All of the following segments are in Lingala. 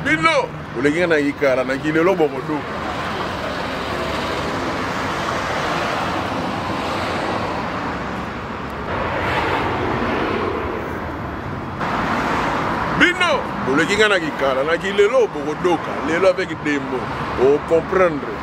Bino oleki nga na kikala na kilelo bokodoka. Bino boleki nga na kikala na kilelo bokodoka lelo avec dembo ocomprendre.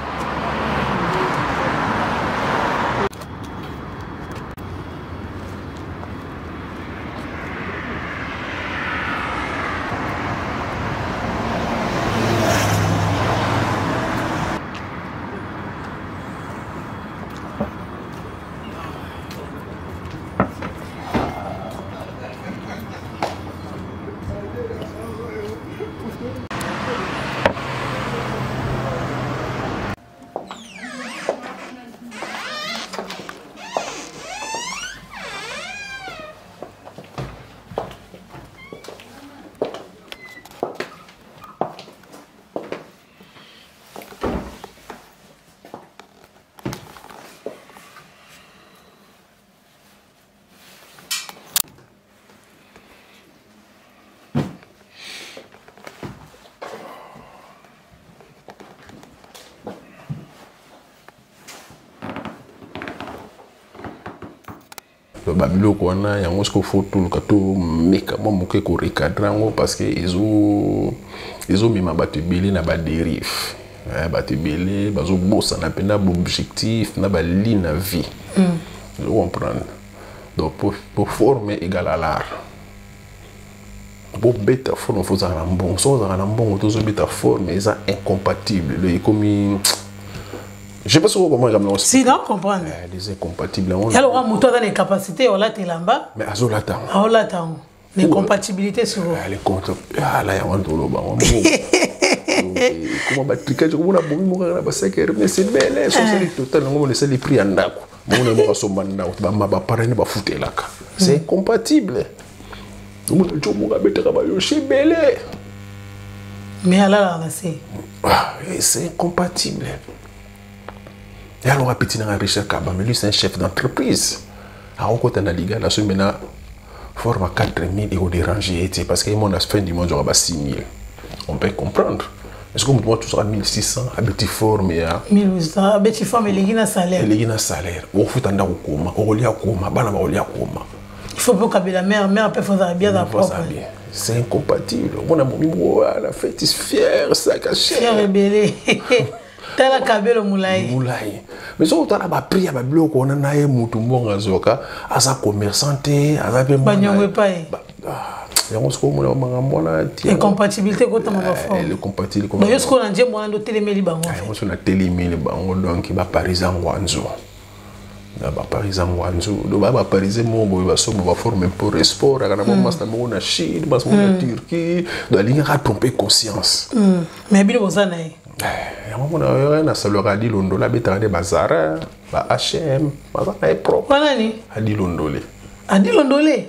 Babiloko wana yango sikoyo fo toluka tomeka mwa moke korecadre yango parce que ezomema bato ebele na baderive. Bato ebele bazobosana mpe na baobjectif na bali na vie. Comprendre? Donc pour forme égale à l'art, bobeta forme, fo ozala na mbongo. Soki ozalaka na mbongo, tozobeta forme eza incompatible. Le ekomi, je sais pas si vous comprenez comme Si, non, comprendre. Les incompatibles. Alors, moto aza na incapacité olata elamba. Mais azolata. Aolata yango. L'incompatibilité souvent. Les comptes. Ah là, yango toloba. Comment batricage komona bomi moko na ba 5 heures, mais c'est belle. So c'est total ngo mona esali prix ya ndako. Mona moko asomba ndako, ba ma ba parrain ba futelaka. C'est incompatible. Omona jo moko abetaka ba yoshi ebele. Mais alalaka na se. Ah, c'est incompatible. Et alors, petit nanga Richard Kaba, mais lui c'est un chef d'entreprise. Akokota na liga, la somme na forme à 4000 et déranger, parce que mon fin du mois j'aurai 6000. On peut comprendre. Est-ce que moi tu seras 1600 à petit forme ya 1800 à petit forme elingi na salaire. Elingi na salaire. Ofuta ndako koma, okolia koma, bana bakolia koma. Il faut pas kabela mère, mère peut faire bien dans propre. Bien. C'est incompatible. On a mon la fête is fier, ça cache. Fier et belé. Tala kabelo mulai. Mulai. Mais so tala ba prix ya ba biloko wana na ye mutu mbongo azoka, aza commerçant te, aza pe Banyongo epai. Yango sikoyo omona makambo wana ti yango. Incompatibilité kotama ba forme. Le compatibilité Donc yo sikoyo na nzembo wana ndo telemeli bango. Yango sikoyo na telemeli bango, donc ba Paris Ngwanzo. Na ba Paris Ngwanzo, donc ba Paris mo boye ba somba ba forme pour sport, aka na ba master moko na Chine, master moko na Turquie, donc alingaka tromper conscience. Mais bino boza na ye. Yango mona oyo na salwaka Adi Londola, abetaka nde ba Zara, ba H&M, baza na ye propre. Wana ni? Adi Londole. Adi Londole?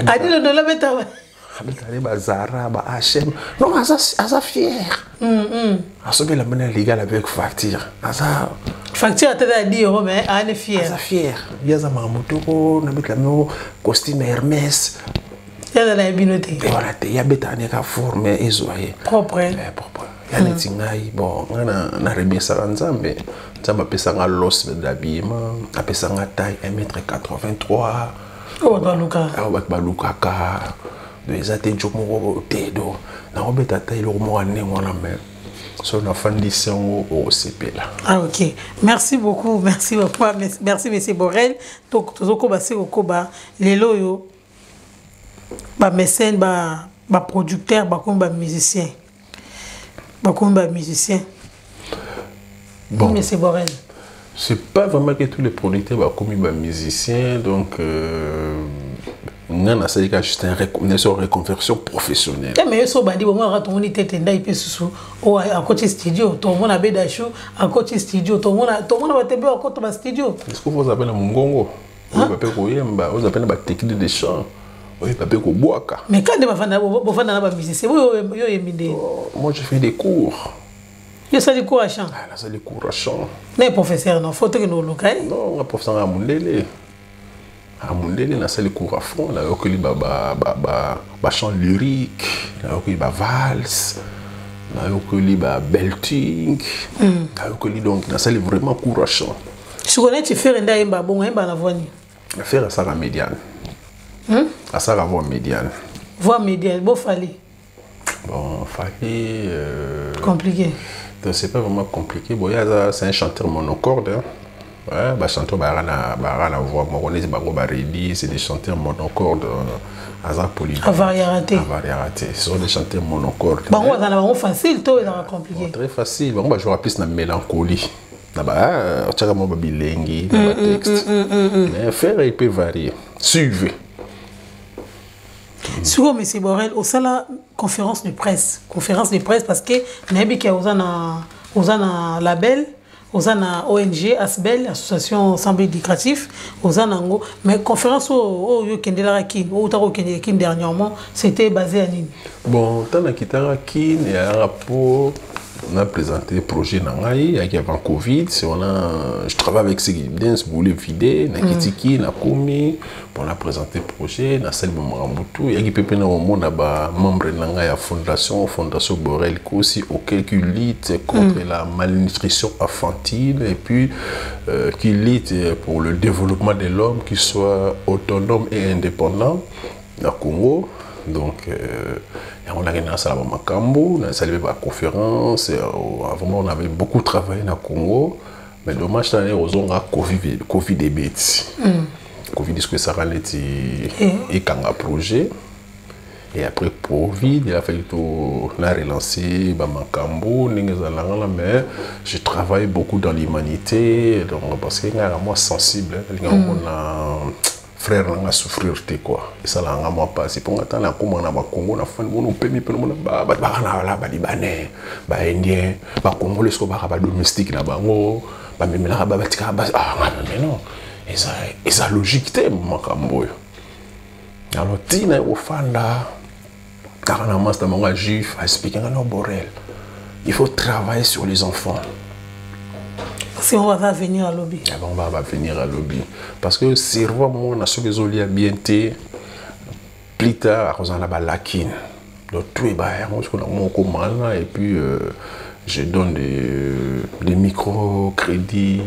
Adi Londole abetaka Abetaka nde ba Zara, ba H&M. Non, aza fier. Asobela mena légal avec facture. Aza facture ata ya 10 euros, mais aza fier. Aza fier. Ye aza makambo toko, nabetela mino costume Hermès. Yaza na bino te. E wana te, ya betaka nde ka forme ezwa ye. Propre. Propre. Ya neti ngai, bon, ngai na remerciaka Nzambe. Nzambe apesanga los d'habillement, apesanga taille un mètre quatre-vingt-trois. Oyo bato balukaka. Oyo bato balukaka. Donc, eza te jo moko te, donc, nakobeta ata eloko moko ya ndenge wana, mais so nafandisi yango okosepela. Ah, ok. Merci beaucoup, merci beaucoup, merci, monsieur Borel. Donc, tozokoba se kokoba lelo oyo ba mécène, ba producteur, ba comme ba musicien. Ba comme ba musicien. Bon. Monsieur Borel. C'est pas vraiment que tous les producteurs ba comme ba musiciens, donc non, non, c'est juste une reconversion professionnelle. Eh, mais so bandi bon moi on était tenda ipe susu o à côté studio tout le monde a bedashu à côté studio tout le monde tout le monde va tembe à côté ba studio. Est-ce que vous appelez mongongo? Hein? Vous appelez koyemba, vous appelez ba technique de chant. Oui, papa ko boaka. Mais quand ba bafanda na ba musicien, yo yo yeminde. Oh, moi je fais des cours. Yo sali cours à chant. Ah, là, sali cours à chant. Mais professeur non, faut que nous lokai. Non, nga professeur nga mundele. Ah, mundele nasali cours à fond, nayokeli ba chant lyrique, nayokeli ba valse, nayokeli ba belting, nayokeli. Donc nasali vraiment cours à chant. Sikoyo neti Ferre nde ayemba bongo, ayemba na voix nini? Ferre asalaka médiane, asalaka voix médiane. Voix médiane. Bo Fally? Bon, Fally, Compliqué. Donc c'est pas vraiment compliqué. Bon, c'est un chanteur monocorde, hein. Ouais, bah, chanteur bah, voix moko neti bango baredi, c'est des chanteurs monocorde, aza polyvalent. Avariara te. Avariara te. Ce sont des chanteurs monocorde. Bango baza na bango facile to ezaka compliqué? Bon, très facile. Bango bajouera plus na mélancolie, na ba otiaka mwa babilengi na batexte, mais Ferre, il peut varier, suivez. Sikoyo, monsieur Borel, osala conférence de presse, conférence de presse, parce que nayebi ke oza na label, oza na ONG ASBEL, association sans but lucratif, oza nango. Mais conférence oyo oyo okendelaka Kine, oyo otaka okendela Kine dernièrement, c'était basé à nini? Bon, ntango nakitaka Kine, eyalaka mpo on a présenté projet na ngai, eyaki avant Covid. On a je travaille avec Seki Dance Boule Vide. Nakiti Kine, nakomi, on a présenté projet, nasali bamakambo tu. Eyaki mpe na komona bamembre na ngai ya fondation Borel Kosi, auquel qui lutte contre la malnutrition infantile et puis qui lutte pour le développement de l'homme, qui soit autonome et indépendant na Congo. Donc yango ndenge nasala bamakambo, nasali mpe baconférence. Vraiment, on avait beaucoup travaillé na Congo, mais dommage, tani ozonga, Covid ebeti. Covid soki esaka neti ekanga projet. Et après Covid, il a fallu to na relancer bamakambo ndenge ezalanga na. Mais je travaille beaucoup dans l'humanité, donc parce que ngai mwa sensible, nalinga komona frère nanga souffrir te quoi. Esalaka nga mwa mpasi mpo nga ntango nakóma na Bakongo, nafandi mona opemi mpe namona bato baka na bala Balibanais, Baindien, Bakongolais siko baka badomestique na bango, bamemelaka, batikaka. Ah, mais non, eza logique te makambo oyo. Alors ntina ye kofanda kaka na master bango ya juif, aexpliquer nga: "No Borel, il faut travailler sur les enfants." Parce qu'on va venir à lobi. Bango baka bavenir à lobi, parce que cerveau mwana soki ezolia bien te, plus tard akozala na balakine. Donc tout ebaya yango soki na moko mana. Et puis je donne des micro-crédits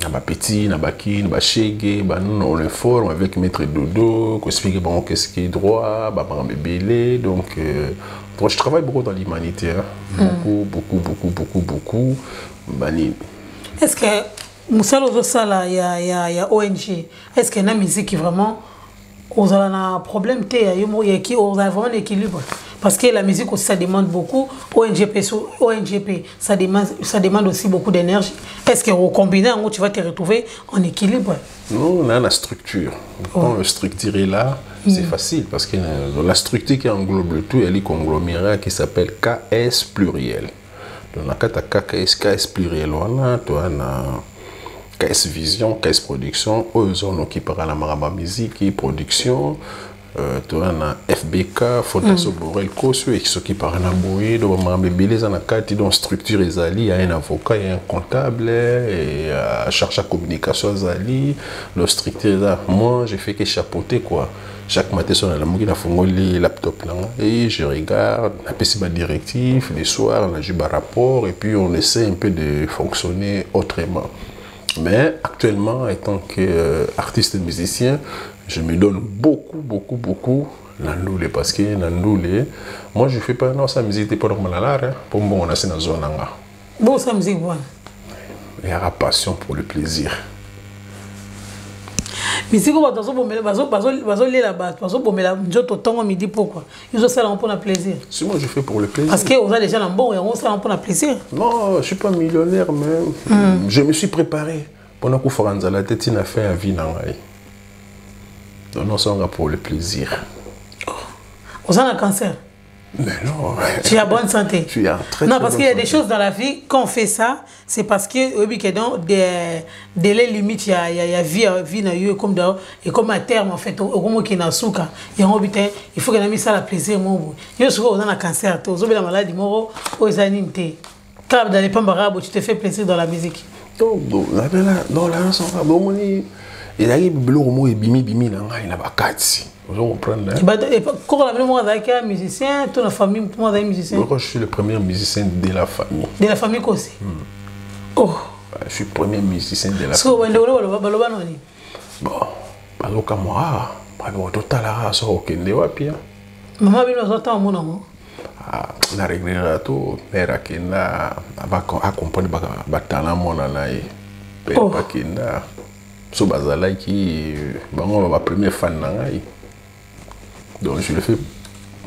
na bapeti na bakini bashege banunu. On informe avec maître Dodo, koexpliquer bango qu'est-ce qui est droit, bamakambo ebele. Donc je travaille beaucoup dans l'humanité, hein. Beaucoup, beaucoup, beaucoup, beaucoup, beaucoup, banini. Est-ce que mosala ozosala ya ONG, est-ce que na musique vraiment ozala na problème te ya yo moko yaki, ozala vraiment na équilibre? Parce que la musique aussi, ça demande beaucoup. ONG mpe, ONG mpe, ça demande aussi beaucoup d'énergie. Est-ce que ocombine yango, tu vas te retrouver en équilibre? Non, on a la structure. Quand la structure est là, c'est facile parce que la structure qui englobe le tout, il y a le conglomérat qui s'appelle KS pluriel. Donc, la KS, KS pluriel, wana, toi, na KS Vision, KS Production, oyo ozonoki na makambo ya musique, production, toza na FBK, Fondation Borel Koso, esokipaka na boye. Donc bamakambo ebele eza na kati. Donc structure ezali, ya un avocat, ya un comptable et charge ya communication ezali. Donc structure eza, moi je fais que chapeauter quoi. Chaque matin so nalamuki, nafungoli laptop na nga et je regarde, napesi badirective. Le soir, nazwi barapport et puis on essaie un peu de fonctionner autrement. Mais actuellement, étant que artiste et musicien, je me donne beaucoup, beaucoup, beaucoup na ndule, parce que na ndule, moi je fais pas non sa musique te mpona komona mpo mbongo na se nazwa na nga. Bosa musique bwana. Eyaka passion pour le plaisir. Musique oyo bato bazolela, bato bazobomela nzoto ntongo midi, pokwa, ozosala yango mpona plaisir? Si, moi je fais pour le plaisir. Parce que oza déjà na mbongo yango, osala yango mpona plaisir. Non, je suis pas millionnaire, mais je me suis préparé mpona kufaka nzala te ntina fin ya vie na ngai. Donc non, osala pour le plaisir. Oza na cancer? Mais non. Tu as bonne santé. Tu as très Non, très parce bonne qu'il y a des santé. Choses dans la vie, quand on fait ça, c'est parce que, oui, que dans des délais limites, il y a vie, na yo, comme dans, et comme à terme, en fait, au qui na suka, il y a un but, il faut que na ça la plaisir, mon yo, souvent, on a un cancer, tu as la maladie, moro, aux années, quand dans les pambarabes, tu te fais plaisir dans la musique. Donc, là, là, non, là, ça va. Bon, moni, Ezalaki biloko moko ebimi bimi na ngai na bakati. Ozo comprendre, hein? Koko na bino moko azalaki ya musicien to na famille moko azalaki musicien? Moi, je suis le premier musicien de la famille. De la famille Kosi? Oh. Je suis premier musicien de la so bandeko no baloba baloba noni? Bon, bazokamwa, ah, totalaka so okende wapi. Mama bino azotanga mona ngo? Ah, na regrera to mare akenda acomprendre batalent mwana na ye mpe Oh. bakenda so bazalaki bango ba premier fan na ngai. Donc je le fais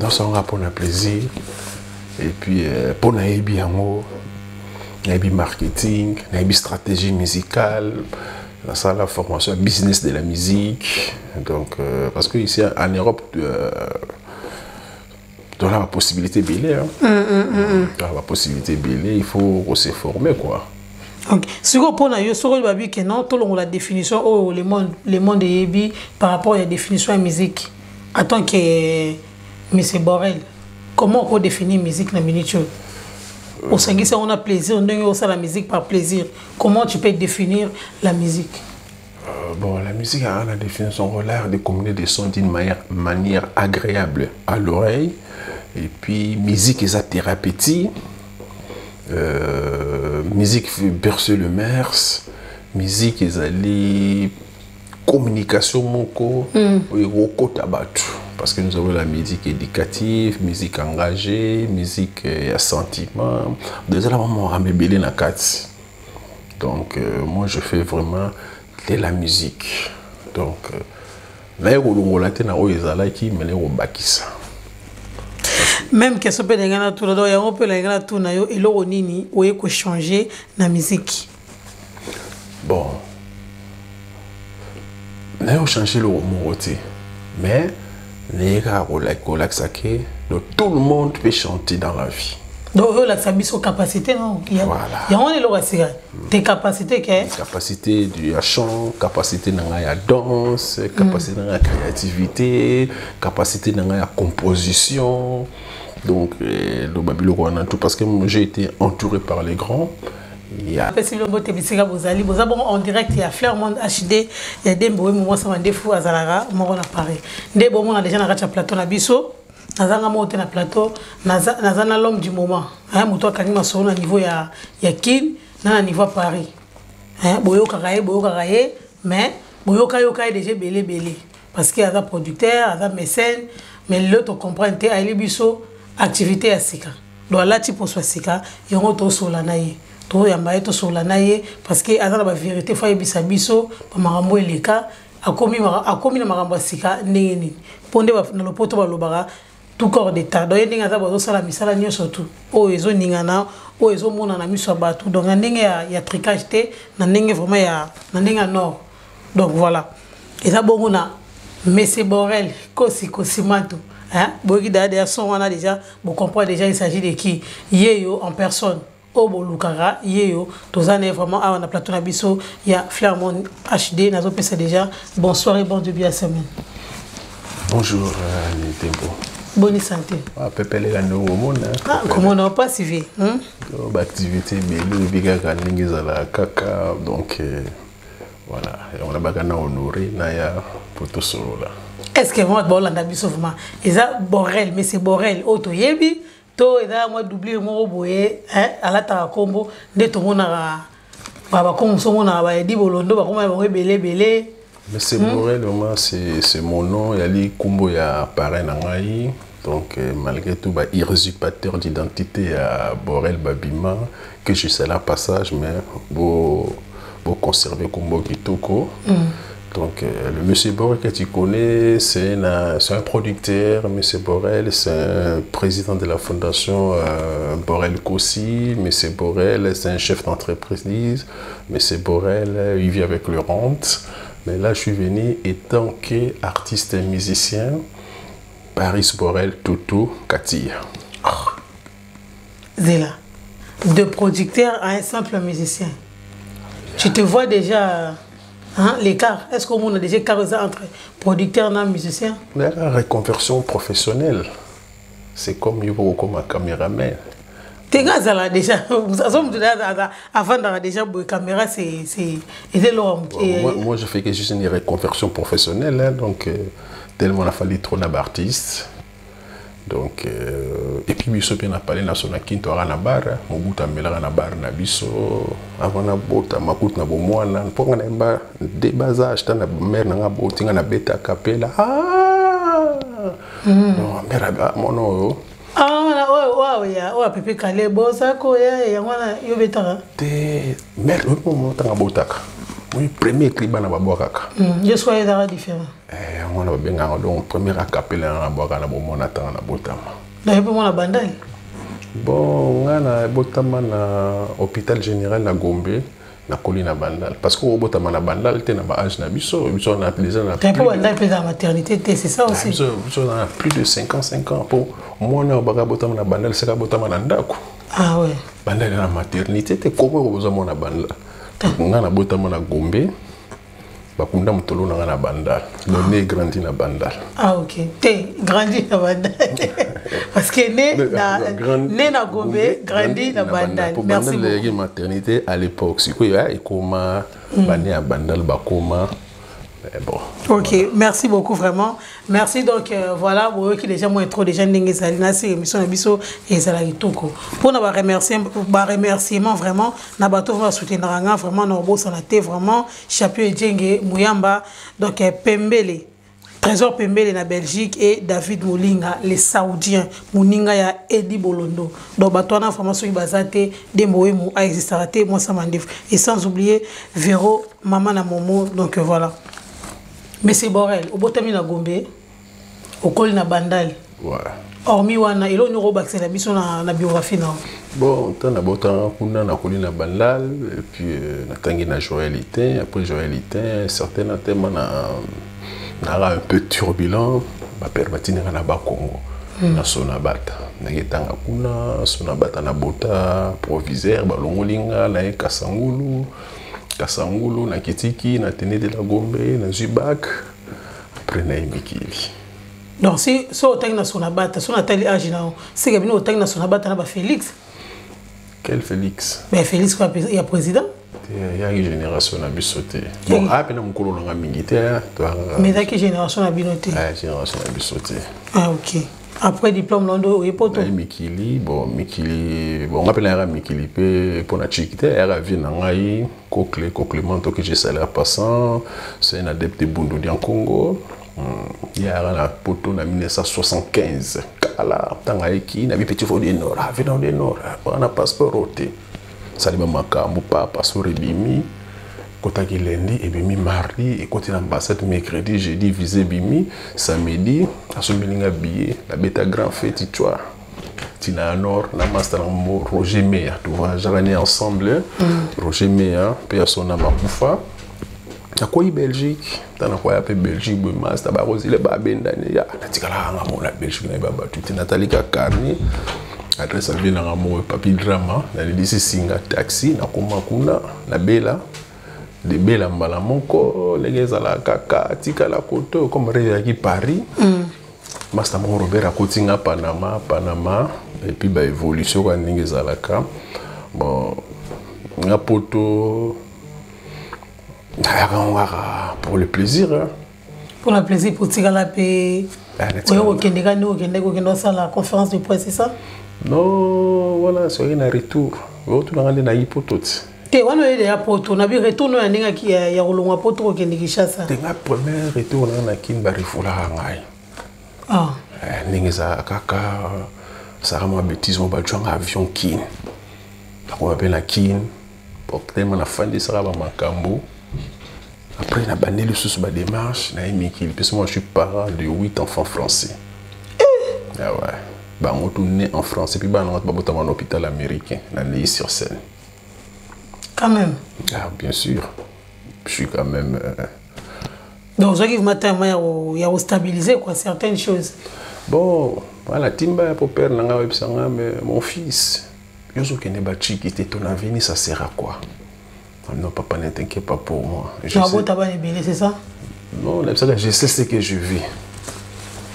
nasanga mpona plaisir et puis mpo nayebi yango, nayebi marketing, nayebi stratégie musicale, nasala formation ya business de la musique. Donc parce que ici en Europe, dans la possibilité ebele, hein. Dans la possibilité ebele, il faut se former, quoi. Ok, sikoyo mpo na yo, soki oyo babi ke non, tolongola définition oyo le monde eyebi par rapport ya définition ya musique, en tant que monsieur Borel, comment okodéfinir musique na minute oyo osangisi yango na plaisir, ndenge osala musique par plaisir? Comment tu peux définir la musique? Bon, la musique a la définition, l'art de combiner des sons d'une manière agréable à l'oreille. Et puis, musique est thérapeutique. Musique fait bercer le mers. Musique est communication moko. Oyo bato. Parce que nous avons la musique éducative, musique engagée, musique à sentiment. Déjà là, vraiment, on na kati. Donc, moi, je fais vraiment de la musique. Donc, naye kolongola te na oyo ezalaki, me naye kobakisa. Même question mpe ndenge natuna, donc yango mpe ndenge natuna yo, eloko nini oye kochanger na musique? Bon, naye kochanger eloko moko te, mais naye kaka kolakisa ke donc tout le monde peut chanter dans la vie. Donc oyo olakisa biso capacité, non? Voilà. Yango wana eloko ya sika te, capacité ke Capacité du ya chant, capacité na ngai ya danse, capacité na ngai ya créativité, capacité na ngai ya composition. Donc loba biloko wana tout, parce que moi, j'ai été entouré par les grands. Il y a Apesi bino mbote bisika bozali, boza bongo en direct ya Fleur Monde HD ya Dembe Oyo mwasa mandefu azalaka moko na Paris. Nde bomona déjà na kati ya plateau na biso, nazanga moko te na plateau, naza na l'homme du moment, hein, moto akangi masolo na niveau ya Kin na niveau ya Paris, hein. Boyokaka ye, boyokaka ye, mais boyokayoka ye déjà ebele ebele, parce que aza producteur, aza mécène. Mais lelo tocomprendre te, ayeli biso activité ya sika. Donc alati poso ya sika, yango tosola na ye, toyamba ye, tosola na ye, parce que aza na bavérité fo ayebisa biso bamakambo eleka. Akomi na makambo ya sika ndenge nini? Mpo nde na lopoto balobaka tout corps d'état. Donc ye ndenge aza, bazosala misala nyonso tu oyo ezoningana, oyo ezomonana miso ya bato. Donc na ndenge ya tricage te, na ndenge vraiment ya na ndenge ya nord. Donc voilà, eza bongo na monsieur Borel Kosi Kosimanto, hein. Boyoki daya son wana déjà, bocomprendre déjà il s'agit de qui. Ye yo en personne oyo bolukaka, ye yo toza na ye vraiment awa na plateau na biso ya Flairmont HD. Nazopesa déjà bonsoir et bon début ya semaine. Bonjour, Tempo. Boni santé? Ah, pepelela ndenge omona. Ah, komona opasi vie, Baactivité ebele, oyebi kaka ndenge ezalaka kaka. Donc voilà, yango nabaka na honoré na ya po tosolola. Est ce que vraiment baolanda biso, vraiment eza Borel, mais c'est Borel oyo toyebi to eza mwa doublure moko boye, hein, alataka nkombo nde tomonaka bakombo mosusu, omonaka baedi bolondo bakoma bango ebele ebele? Mais c'est Borel, vraiment, c'est mon nom. Yali kombo ya parrain na ngai. Donc malgré tout, ba usurpateur d'identité à Borel Babima, que je sais là passage, mais bo conserver kombo kitoko. Donc le monsieur Borel que tu connais, c'est un producteur. Monsieur Borel, c'est un président de la fondation Borel Kossi. Monsieur Borel, c'est un chef d'entreprise. Monsieur Borel, il vit avec le rente. Mais là, je suis venu étant qu'artiste et musicien, Paris Borel Toto Katia. Oh. Zela, de producteur à un simple musicien. Tu te vois déjà, hein, l'écart. Est-ce qu'on a déjà écart entre producteur et musicien? La reconversion professionnelle, c'est comme Yuko, comme un caméraman. Te nga azala déjà azo mutu avandaka déjà boye caméra c'est c'est eza eloko ya moke. Moi, je fais que juste une reconversion professionnelle, hein, donc tellement nafandi trop na baartiste. Donc et puis biso mpe na palais na so na Kinto aka na bar Mobutu amelaka na bar na biso avant nabotama kutu na bomwana, mpo nga nayemba de bas âge. Ta na mare na nga boti nga, nabetaka pela. Ah! Non, mare mwana oyo. Ah, wana oyo ya oyo Pepe Kale boza koya, yango wana yo betaka? Te, mare oyo ntango abotaka, moi premier cri bana babwakaka. Yo soki ezalaka différent. Yango wana babengaka donc première acapella nga nabwaka na bomwana ntango nabotama. Na yo mpe mwana Bandali? Bon, nga nabotama na hôpital général na Gombe, nakoli na Bandal, parce que obotama na Bandal te na baage na biso, biso na déjà na mpo Bandal mpe ezala maternité te, c'est ça aussi. Biso na plus de 55 ans, mpo mwana oyo baka botama na Bandal seka botama na ndako. Ah ouais. Bandal na maternité te, koko oyo bozwa mwana Bandal. Nga nabotama na Gombe, bakunda motolo na nga na Bandal, donc né, grandi na Bandal. Ah ok, te grandi na Bandal, parce que né na Gombe, grandi na Bandal. Merci beaucoup. Bandal maternité à l'époque, sikoyo ekoma bane ya Bandal bakoma bon. Ok, voilà. Merci beaucoup, vraiment merci. Donc voilà, boyoki déjà moi trop déjà ndenge ezali na si émission na biso ezala kitoko mpona baremerciement vraiment na bato vraiment basoutenaka nga vraiment na obosana te vraiment Champion Ejenge Muyamba, donc Pembele, Trésor Pembele na Belgique et David Molinga les Saoudiens, moninga ya Edi Bolondo. Donc bato wana vraiment soki baza te, Dembo Wemu aexistaka te, mwasa mandefu. Et sans oublier Vero, mama na Momo. Donc voilà, Monsieur Borel, obotami na Gombe, okoli na Bandali. Ouais. Hormis wana, eloko nini okobakisela biso na biographie na? Bon, ntango nabotanga kuna, nakoli na Bandal et puis natangi na Joël Itin. Après Joël Itin, certain tema na naka un peu turbulent, bapere batindanga na Bakongo na Sonabata. Ndenge etanga kuna Sonabata, na bota provisaire, balongoli nga naye Kasangulu. Kasangulu, nakitiki na Tene de la Gombe, nazwi bac, après naye mikili. Donc si so otangi na Sonabata, so natali age na seke bino otangi na Sonabata na baFélix. Quel Félix? Mais Félix ya président. Yaki génération na biso te. Bon, aya mpe na mokolo nanga mingi te. Mais ezalaki génération na bino te? Génération na biso te. Ah ok, après diplôme londo oye Poto? Naye mikili. Bon, mikili, bon, nga mpe nayaka mikili mpe mpo na chiki te, ayaka vie na ngai Cocle Coclement que je salue en passant, c'est un adepte de Bundu dia Congo. Ye ayaka na Poto na 1975 kala. Ntango ayeki na bi petit fo de nord ave na de nord wana passeport oyo te, sali bamakambo pa passeport ebimi, ekotaki lundi, ebimi mardi, ekoti na ambassade mercredi, jeudi visa ebimi, samedi asombeli nga billet, nabeta grand fête twa ntina ya nord na master na mo Roger Meya, tovoyageaka ne ensemble. Roger Meya mpe ya sona makufa. Nakwei Belgique, ntango nakwaya mpe Belgique boye, master bakozile babendani ya natikalaka nga mona Belgique, nayeba bato te, natalika carnet adresse avie nanga moko Papi Drama, nalelisi singa taxi, nakoma kuna nabela debela mbala moko ndenge ezalaka kaka tikala koto comme rêve eyaki Paris. Master moko Robert akoti nga Panama. Panama et puis baévolution kaka ndenge ezalaka. Bon, nga Poto nayaka ngo kaka pour le plaisir, hein. Pour le plaisir, pour tikala mpe oyo kokende kani, okende kokende osala conférence de presse, c'est ça? Non, wana soki na retour otunanga nde nayi Poto ti. Te, wana oyede ya Poto na bi retour no ya ndenge ya kolongwa Poto kokende Kinshasa. Te, nga premier retour nanga na Kini, barefoulaka ngai. Ah. Ndenge ezalaka kaka, saka mwa bétise mo bazwanga avion Kine, nakoma mpe na Kine portema, nafandisaka bamakambo. Après nabandi lisusu badémarche, naye mikili parce moi je suis parent de huit enfants français. Eh! Ah ouais, bango tout né en France et puis bana ngo babotama na hôpital américain na Neuilly-sur-Seine. Quand même. Ah bien sûr, je suis quand même Donc ozwaki vraiment temps ya kostabiliser quoi, certaines choses. Bon, voilà, timba ya père na nga oyebisa nga: mais mon fils, yo ozokende bachiki te, ton avenir ça sert à quoi? Ah non papa, ne t'inquiète pas pour moi. Je sais, c'est ça. Non, je sais ce que je vis.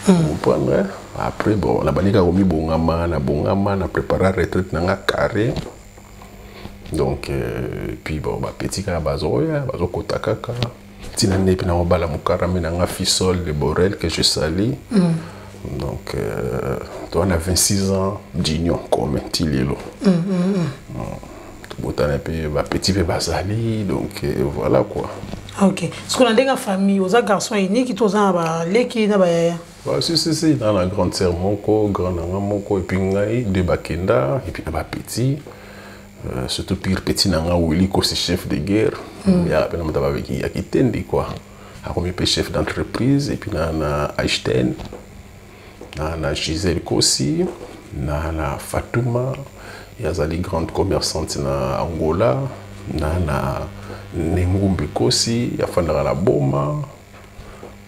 Comprendre? Après, bon, nabandi kaka komibongama, nabongama, na prépara retraite na nga carré. Donc puis bon, bapeti kaka bazoya, bazokota kaka ntina nde mpe nakobala mokarame na nga, Fisol de Borel, que je salue. Donc toza na 26 ans d'union commun ti lelo. Tobotana mpe, bapeti mpe bazali. Donc voilà quoi. Ok, sikoyo na ndenge ya famille, oza garçon unique to oza na baleki na bayaya? Bah, si, si, si, na grande sœur moko, grand na nga moko, et puis ngai, deux bakenda, et puis na bapeti. Surtout pire petit na nga, Willy Kosi, chef de guerre. Ya pe na moto babeki ya kitendi quoi. Akomi pe chef d'entreprise, et puis na Einstein, na Gisèle Kosi, na Fatouma, yazali grande commerçante na Angola, na Nengumbe Kosi, afandaka na Boma.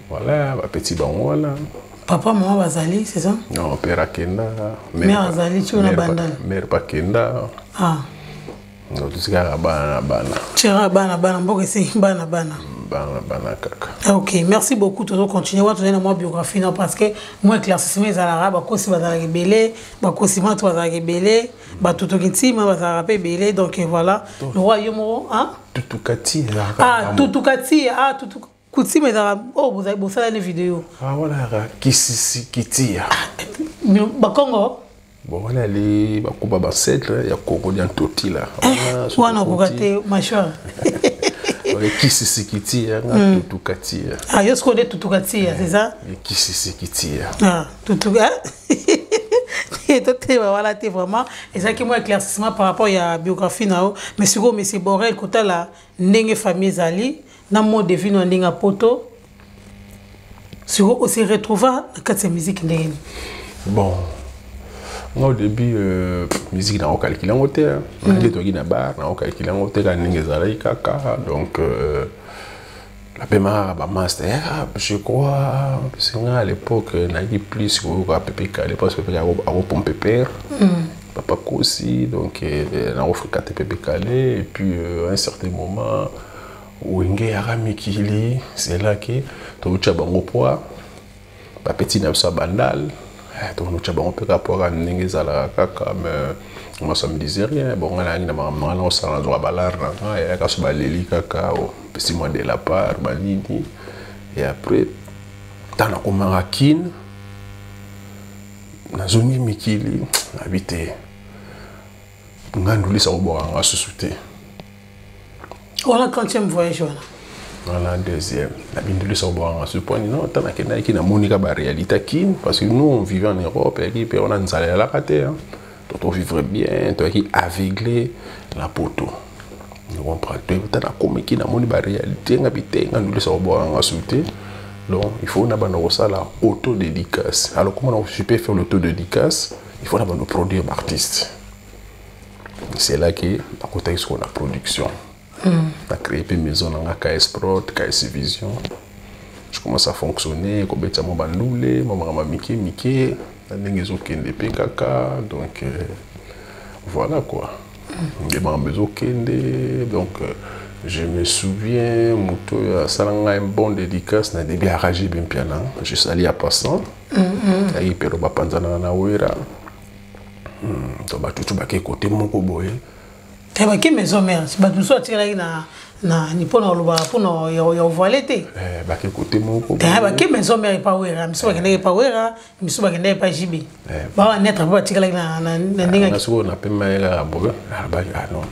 Voilà, bapeti bango wana. Papa, mama bazali, c'est ça? Non, père akenda. Mère azali ti na Bandala. Mère bakenda. Ah. Donc totikaka bana na bana. Tiaka bana bana, mboka esengi bana bana. Bana bana kaka. Ok, merci beaucoup. Tozo continuer wana, tozali na mwa biographie non, parce que mwa éclaircissement ezalaka. Bakosi bazalaka ebele, bakosi mato bazalaka ebele, bato toki ntima bazalaka mpe ebele. Donc voilà, le roi yo moko, hein? Tutukati. Ah, tutukati, ah, tutuka kutima ezalaka oyo bosala ne video. Ah, wana yaka kisisi kitia. Bakongo. Bon, wana ali bakuba bancêtre ya Kongo dia Ntotila. Wana okoka te mâchoire. Kisisi kitia nga tutukatia. Ah, yo sikoyo nde tutukatia, c'est ça? Kisisi kitia. Ah, tutuka toteba wana te. Vraiment ezalaki mwa éclaircissement par rapport ya biographie na yo. Mais sikoyo, monsieur Borel, kotala ndenge famille ezali na mode de vie na ndenge ya poto, sikoyo ose retrouva na kati ya musique ndenge nini? Bon, nga au début, musique nakokalkile yango te. Nde toyaki na bar, nakokalkile yango te, kaka ndenge ezalaki kaka. Donc napemaka bamaster, je crois, parce que nga à l'époque nayaki plus koyoka Pepe Kale, parce que Pepe akopompe père, papa Kosi. Donc nakofréquente Pepe Kale, et puis à un certain moment Wenge yaka mikili, c'est là que totya bango poids, bapeti na biso ya Bandal, tokotya bango mpe kaka poids, kaka ndenge ezalaka kaka. Mais moi, ça me disait rien. Bon, nga nayaki na makambo na nga, naosala, nazwaka balare na nga, eyaka so baleli kaka, opesi mwa de la part banini. Et après, ntango nakomaka Kine, nazongi mikili, nayebi te, nga ndulisa kobwaka nga susu te. Wana quantième voyage wana? Wana deuxième. Nabindulisa kobwaka nga susu poni non, ntango nakendaki, namoni ka baréalité ya Kine, parce que nous, on vivait en Europe, eyaki mpe wana nzala eyalaka te, donc tovivre bien, toyaki aveuglé na poto, comprendre te. Ntango nakomiki, namoni baréalité, nga bi te, nga ndulisa kobwaka nga susu te. Donc il faut na banda kosala auto dédicace. Alors comment je peux faire l'auto dédicace? Il faut na banda produire baartiste. C'est là que nakotaki sikoyo na production. Na créé mpe maison na nga, KS Prod, KS Vision. Je commence à fonctionner, kobetisa mwa bandule, mwa makambo ya mike mike na ndenge ezokende mpe kaka. Donc voilà quoi, nde makambo ezokende. Donc je me souviens, moto oyo asala ngai un bon dédicace na début ya Raji Bempiana, je sali ya passant, ayaki pero bapanzanaka na Wera. Donc bato tu bake kote moko boye. Te, bake maison mère, bato mosusu atikalaki na ni mpona koloba mpona ya ovoile te. Bake kote moko. Te, bake maison mère epa Wera, misu bakendaki epa Wera, misu bakendaki epa JB, bawa netre mpo batikalaki na ndenge. Nga sikoyo napema ye kaka boye, nalobaki: "Ah non,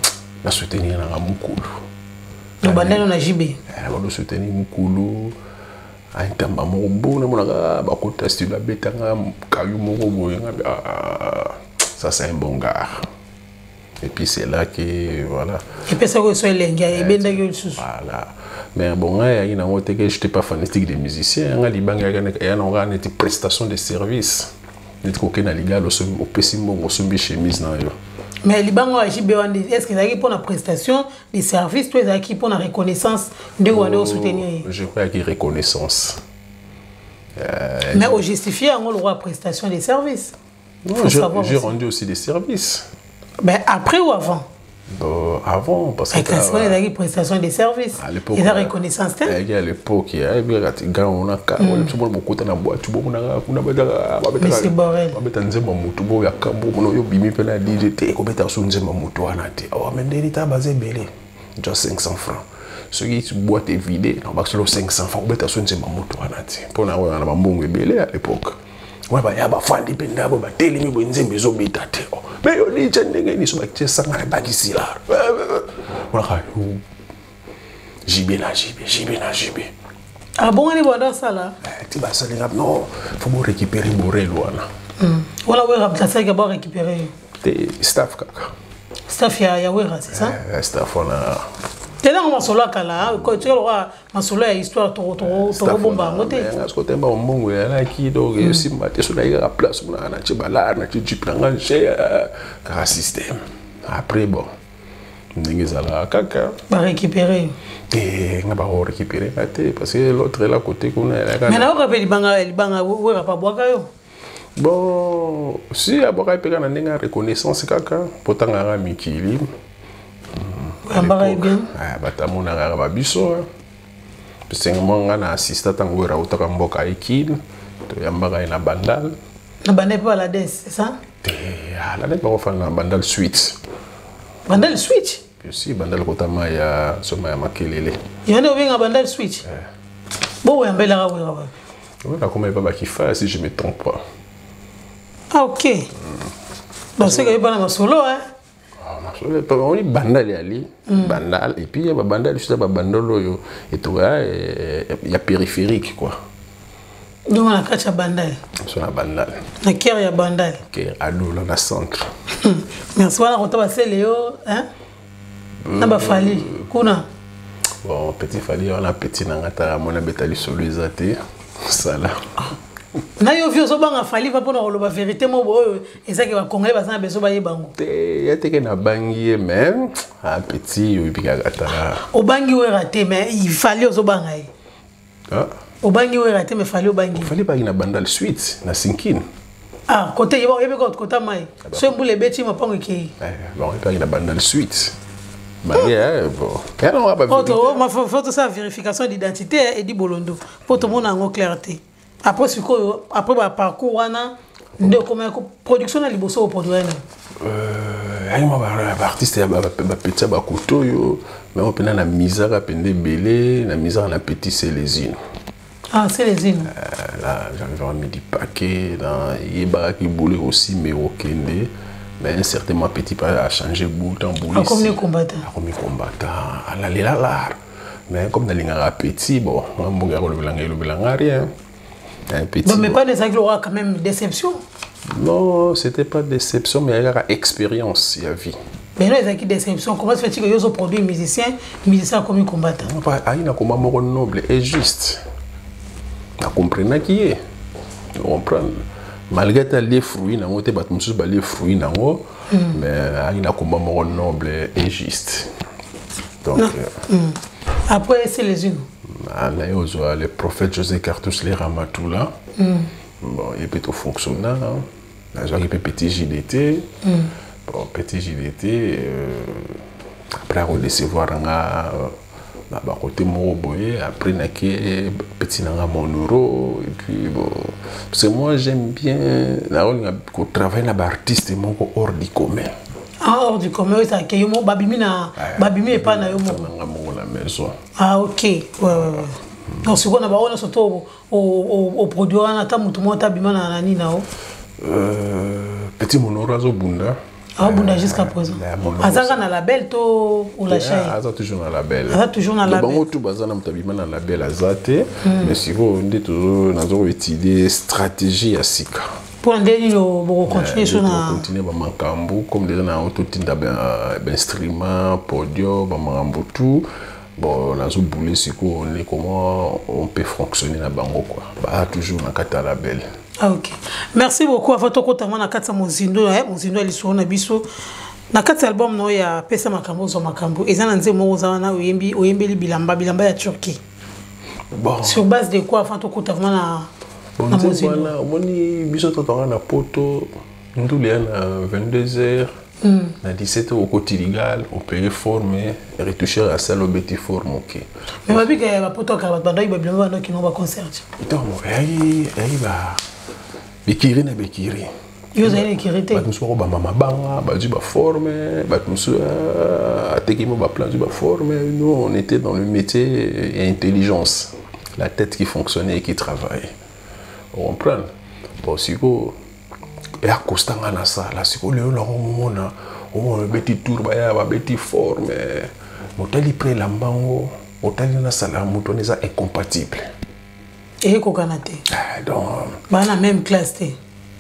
nasoutenir nanga mokulu." Obandani na JB? Bado soutenir mokulu antamba moko bo namonaka bakota studio, abetanga kayu moko boye, nga ah, ça c'est un bon gars. Et puis c'est là que voilà. Epesaki oyo so elenge ebendaki yo lisusu. Voilà. Mais bon, ngai yaki nango te que j'étais pas fanatique des musiciens. Nga libanga eya nango kaka neti prestation de service, neti kokende na ligala, opesi mbongo, osombi chemise na yo. Mais libanga oyo ya JB wana, est ce que ezalaki mpona prestation de service to ezalaki mpona reconnaissance ndenge wana osoutenir ye? Je crois yaki reconnaissance. Mais ojustifie yango lokwa prestation de service. Non, j'ai rendu aussi des services. Ben, après ou avant? Bon, avant, parce que. Kasi wana ezalaki prestation de service. Eza reconnaissance te. Ezalaki à l'époque, ayebi kaka ti grand wana ka wala biso mona bokota na boîte bomonaka kuna babetaka babeta nzembo ya motu bo ya kambo mona oyo obimi mpe na DJ te ekobeta so nzembo ya motu wana te. Awa me ndeni ta baza ebele. Jwa 500 francs. Soki boîte evide, na bakiselo 500 francs kobeta so nzembo ya motu wana te. Mpo na oyo na bambongo ebele à l'époque. Wana baya bafandi mpe ndabo batelemi boye nzembo ezobeta te. Oh, me yo DJ ndenge nini so batie sanga na bakisi la. Wana JB na JB, JB na JB. Ah bon, ni bwanda sala. Ti basalinga non, faut bo récupérer Borel wana. Wala Wera basalaki bo récupérer. Te staff kaka. Staff ya Wera, c'est ça? Staff wana. Te nango masolo ya kala, tika lokwa masolo ya histoire tokobomba yango te. Soki otemba mbongo eyalaki donc esimba te, so nayi kaka place mona natie balare, natie jeep na nga nse kaka système. Après bon, ndenge ezalaka kaka. Barécupéré. Te nga bakorécupéré nga te parce que l'autre là côté kuna elaka. Mais nayoka mpe libanga Wera pabwaka yo. Bon, si abwaka mpe kaka na ndenge ya reconnaissance kaka mpo ntangaka mikili. Oyambaka ye bien. Bato amonaka kaka babiso. Pesengemo nga na assista ntango Wera autaka mboka ekile, toyambaka ye na Bandal. Na Bandal mpe balades, c'est ça? Te, alades bakofanda na Bandal suite. Bandal switch? Si, Bandal kotama ya soma ya Makelele. Yo nde obenga Bandal switch? Bo oyambelaka Wera wapi? Wera koma epa bakifa si je me trompe pas. Ah ok. Donc c'est que yebana masolo hein. Masolo oni Bandal yali, Bandal et puis ya ba Bandal juste ba Bandal oyo etoka ya périphérique quoi. Donc na kati ya Bandal. So na Bandal. Na cœur ya Bandal. Cœur adola na centre. Merci wana kota basele yo hein. Na ba Fally kuna. Bon, petit Fally wana petit na ngata mona betali solo ezate. Sala. Na yo vi ozobanga Fally va mpona koloba vérité mo oyo ezaki ba Congolais baza na besoin bayeba yango. Te ya teke na bangi ye mais ah petit oyebi kaka tala. Obangi Wera te mais il fallait ozobanga ye. Ah. Obangi Wera te mais fallait obangi. Fallait bangi na Bandal suite na Sinkine. Ah côté yeba oyebi ko kota mai. So mbule beti mapango ekei. Bon oyebi na Bandal suite. Malgré bon. Kaya ba vérité. Faut ça vérification d'identité Eddy Bolondo. Pour tout le monde en clarté. Après sikoyo, après ba parcours wana nde okomaki production na liboso oproduire nini? Ayi mwa ba artiste ya ba petit ya ba koto oyo, mais oyo mpena na misaka mpenza ebele, na misaka na petit Célésino. Ah, Célésino. Là, j'avais vraiment mis du paquet, dans yebakaki boule aussi, mais okende. Mais un certain moment, petit pas a changé boule, tant boule. Akomi combattant. Akomi combattant. Alalela l'art. Mais comme nalingaka petit, bon, moi, mbongo ya kolobelanga, elobelanga rien. Un petit. Non, mais pas des aura quand même déception. Non, c'était pas déception, mais il y a expérience, il y a vie. Mais non, il y a déception. Comment se fait-il que yo produit musicien, musicien comme combattant? Non, pas, il y a comme mort noble et juste. Na comprendre qui est. Comprendre. Malgré les fruits, nango te bat mususu ba les fruits nango, mais il y a comme mort noble et juste. Donc, Après, c'est les unes. Ah, là, il y a le prophète José Cartouche, les Ramatoula. Bon, il est plutôt fonctionnel. Hein. Il y a petit JDT. Bon, petit JDT, après redécevoir un gars, bah, bah, côté Moroboye, après, il y a petit nanga Monoro, et puis bon. Parce que moi, j'aime bien, là, on a travaillé là, artiste, mon hors du commun. Ah, hors du commun, ça, que yo, babimi na, babimi et pas na yo, mo. Nanga mo la maison. Ah, ok. Ouais, ouais, ouais. Donc, ce qu'on a, on a surtout au produit, on a ta mutu, mo, ta bima na, na, ni, na, o. Petit Monoro, azo bunda. Ah, bunda jusqu'à présent. Azanga na label to ou la chaîne? Aza toujours na label. Aza toujours na label. Bango tout bazana mutabima na label azate, mais si vous on dit toujours nazo étudier stratégie ya sika. Pour ndeni yo boko continuer sur na continuer ba makambo comme déjà na auto tinda ben streamer podium ba makambo tout. Bon, nazo bouler siko on est comment on peut fonctionner na bango quoi. Ba toujours na kata label. Ah, ok. Merci beaucoup. Avant tout, quand on a kata mozindo, hein, mozindo aliso na biso. Na kati album no ya pesa makambo zo makambo. Eza na nzembo moko za wana oyembi, oyembeli bilamba, bilamba ya Turquie. Bon. Sur base de quoi avant tout kota vraiment na Bon, na nzembo mozindo. wana, omoni biso to tonga na poto ndule ya na 22h. Na 17 heures okoti ligal, opere forme, retoucheur asali, obeti forme, ok. Mais babika ya bapoto akala, bato bandaki babilamba, bandaki no baconcert. Ntango eyaki ba bekiri na bekiri. Yo ozali na ekiri te. Bato mosusu bakobamba mabanga, bazwi baforme, bato mosusu ateki mo baplan, azwi baforme. Nous, on était dans le métier ya intelligence, la tête qui fonctionnait et qui travaillait, ocomprendre? Bon, sikoyo eya kosta nga na sala. Sikoyo lelo nango omona, omona babeti tour, baya babeti forme, motali pre elamba yango, otali nasala moto wana eza incompatible. Eyekokana te. Ah, donc baa na même classe te.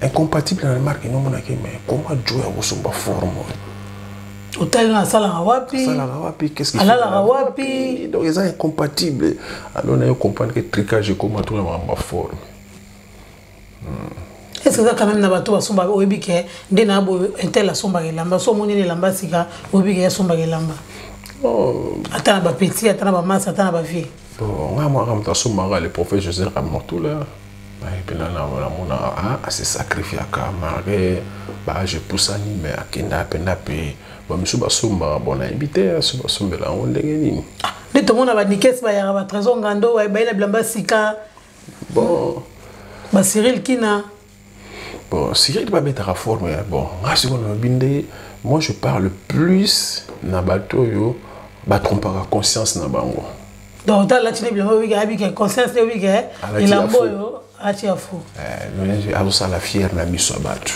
Incompatible na remarque nomonaki. Mais comment jo ya kosomba forme oyo? Otali na asalaka wapi? Asalaka wapi? Qu'est-ce qu'il alalaka wapi? Donc eza incompatible. Alors nayo comprendre que tricage ekoma to na makambo ya forme. Est ce que eza quand même na bato basombaka, oyebi ke nde na boye intel asombaka elamba, so omoni elamba sika, oyebi ke asombaka elamba? Oh. Ata na bapeti, ata na bamasa, ata na bavie. Bon, nga mwaka moto asombaka, le prophète José Ramotula mpena namona ase sacrifiaka malgré baage epusani, mais akenda mpena mpe bamisu basombaka. Bon, nayebi te so basombela yango ndenge nini. Nde tomona banikes bayaka, batrésor ngando baye na bilamba sika. Bon. Bacyril Kina. Bon, Cyril babetaka forme. Bon, nga sikoyo nalobi nde moi je parle plus na bato oyo batrompaka conscience na bango. Donc ota alati ne bilamba, oyebiki, ayebiki conscience ne, oyebiki elamba oyo alati ya fo. Azosala fiere na miso ya bato,